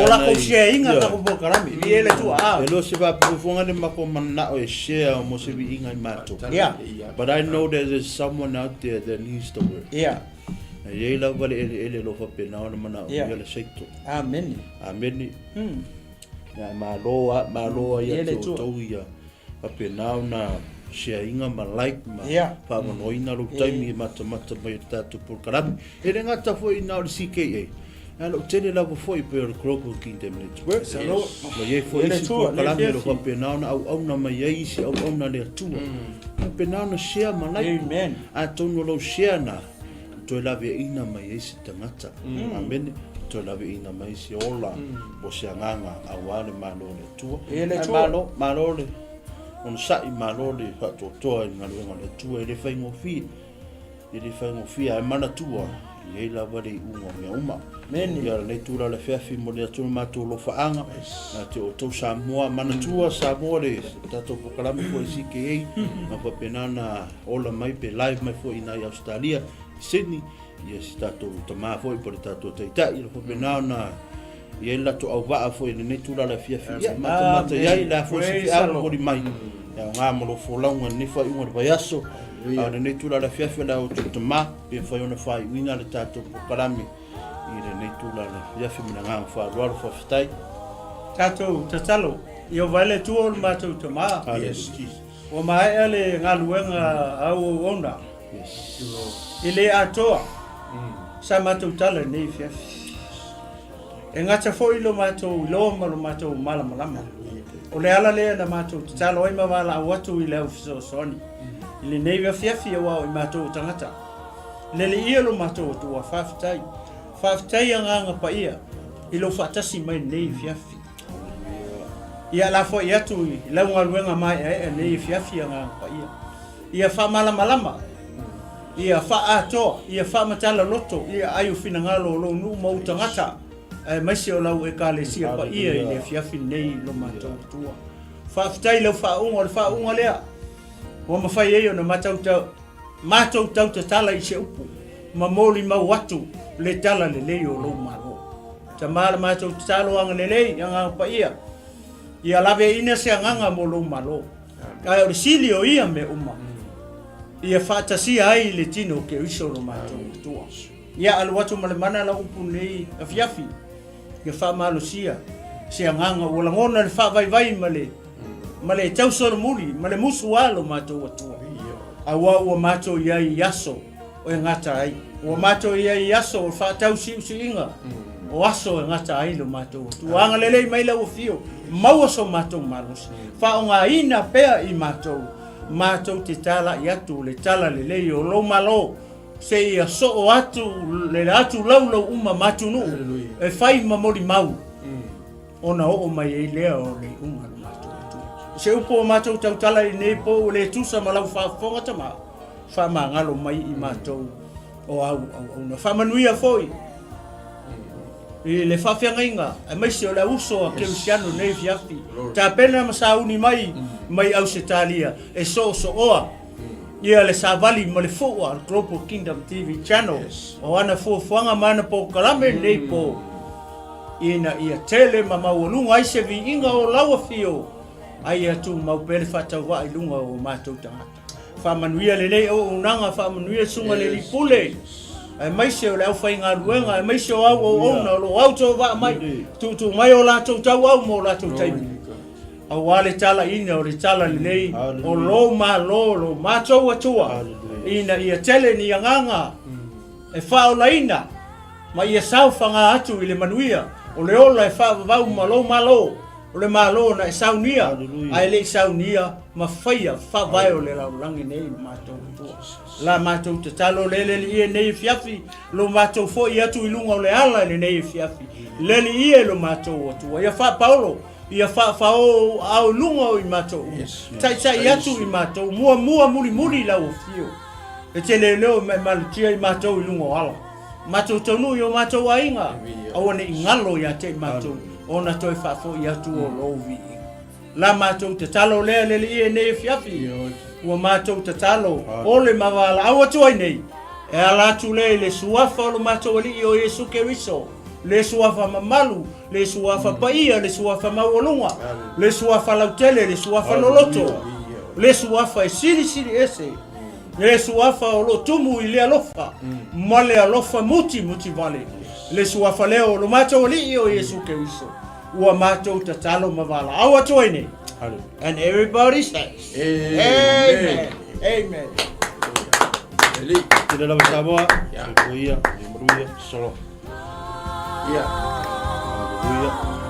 O lakou share inga ka ko polokalame. Vi ele tua a. E lo se va pufunga ne mako manao e share mo se vi inga i matou. Yeah. But I know that there's someone out there that needs the word. Yeah. E iai lava le eleele lo faapena ona manaomia Yeah. le seito. Amene. Amene. Mm. Ia, malo a, malo ai Ia ia le te Atua. outou ia faapena ona share-ina ma like ma Yeah. faamanoina lou taimi e matamata mai i le tatou polokalame. E le gata foi na o le CKA, ae o lou tele lava foi pei o le Global Kingdom Network. Yes. Lord. Ma i ai foi Ia le isi Atua, le polokalame o lo afiafi. faapena ona auauna mai ai isi auauna a le Atua. Faapena ona share ma like. Amen. Atonu o lou share na, toe laveaiina mai ai se tagata. Amene. Toe laveaiina mai se ola o se agaga aua le Malo o le Atua. E le Ae Atua. Malo, malo le onosai, malo le faatoatoa i le galuega a le Atua, e le faigofie. E le faigofie, ae manatua, e i ai lava le iuga o mea uma. Amene. Ia lenei tula le afiafi momoli atu le matou alofaaga, ia te outou Samoa, manatua Samoa le tatou polokalame foi CKA, ma faapena ona ola mai pe live mai foi i ina i Ausetalia, i Sydney, ia si tatou tama foi po o le tatou taitai, o lo faapena ona i ai le latou auvaa foi i lenei tula le afiafi, ia matamata i ai le a foi se feau momoli mai, e aoga mo lou folauga i lenei faaiuga o le vaiaso, a o lenei tula le afiafi o le a outou tama, pe mafai ona faaiuina le tatou polokalame i lenei tula le afiafi ma le agaga faaaloalo, faafetai. Tatou tatalo, Ieova e le Atua o le matou Tama. Yes, Jesus. Ua maea le galuega a au auauna. Yes. E le atoa sa matou tala i lenei afiafi. E gata foi lo matou iloa ma lo matou malamalama. O le ala lea na matou tatalo ai ma valaau atu i le au fesoasoani i lenei afiafi aua o i matou o tagata. Leleia lo matou Atua, faafetai. Faafetai Agaga Paia i lou faatasi mai i lenei afiafi. Ia lafoai atu i lau galuega maeaea nei afiafi Agaga Paia. Ia faamalamalama, ia faaatoa, ia faamatala loto i aai o finagalo o lou nuu ma ou tagata, aemaise o lau Ekalesia paia i le afiafi lenei lo matou Atua. Faafetai i lau faauuga, o le faauuga lea ua mafai ai ona matou tautatala i se upu ma molimau atu le tala lelei o lou Malo. Tama la matou tatalo agalelei, Agaga Paia, ia laveaiina se agaga mo lou Malo. Ae o le sili o ia mea uma, ia faatasia ai le tino o Keriso lo matou Atua. Ia alu atu ma le mana lau upu nei afiafi, ia faamalosia se agaga ua lagona le faavaivai ma le ma le tausolomuli ma le musu a lo matou Atua. Aua ua matou i ai i aso e gata ai. Ua matou i ai i aso o faatausiusiuiga, o aso e gata ai lo matou Atua. Agalelei mai lau afio, maua so matou malosi. Faaaogaina pea i matou, matou te talai atu le tala lelei o lou Malo, seia soo atu le atu laulau uma ma atunuu e fai ma molimau. Ona oo mai ai lea o le iuga a lo matou Atua. O se upu o matou tautala i lenei po ua le tusa ma lau faafofoga tama, faamagalo mai i matou o au auauna. Faamanuia foi i le faafeagaiga aemaise o le auuso a Kerisiano i lenei afiafi. Tapena ma sauni mai mai Ausetalia e soosooa ia le savali ma le fua a le Global Kingdom TV Channel o ana fuafuaga ma ana polokalame i lenei po. Ina ia tele ma maualuga ai se viiga o lau afio, a ia tumau pea le faatauvaa i luga o o matou tagata. Faamanuia lelei auaunaga, faamanuia susuga le Alii Pule, aemaise o le aufaigaluega, aemaise o au auauna o lo o autovaa mai, tuutuu mai o latou tauau mo latou taimi, aua le talaiina o le tala lelei o lou Malo, lo matou Atua, ina ia tele ni agaga e faaolaina ma ia saofaga atu i le manuia o le ola e faavavau ma lou Malo. O le Malo na e saunia, ae le i saunia ma faia faavae o le lalolagi nei lo matou Atua. La matou tatalo le le alii e nei afiafi, lo matou foi atu i luga o le ala i lenei afiafi. Le alii e lo matou Atua. Ia faapaolo, ia faafaoo aao i luga o i matou uma. Taitai atu i matou, muamua mulimuli lau afio. E te leoleo e maemalutia i matou i luga o ala. Matou taunuu i o matou aiga, aua ne i galo ia te i matou, ona toe faafoi atu o lou viiga. La matou tatalo lea le Alii i lenei afiafi, ua matou tatalo ole ma valaau atu ai nei, e ala atu lea i le Suafa o lo matou Alii o Iesu Keriso, le Suafa mamalu, le Suafa paia, le Suafa maualuga, le Suafa lautele, le Suafa loloto, le Suafa e silisili ese, Le suafa o lo o tumu i le alofa ma le alofa mutimuti vale. Le suafa lea o lo matou Alii o Iesu Keriso, ua matou tatalo ma valaau atu ai nei. And everybody says, Amen. Amen. Amen. Tele lava Samoa, soifua ia, ia manuia, shalom. Ia. Hallelujah.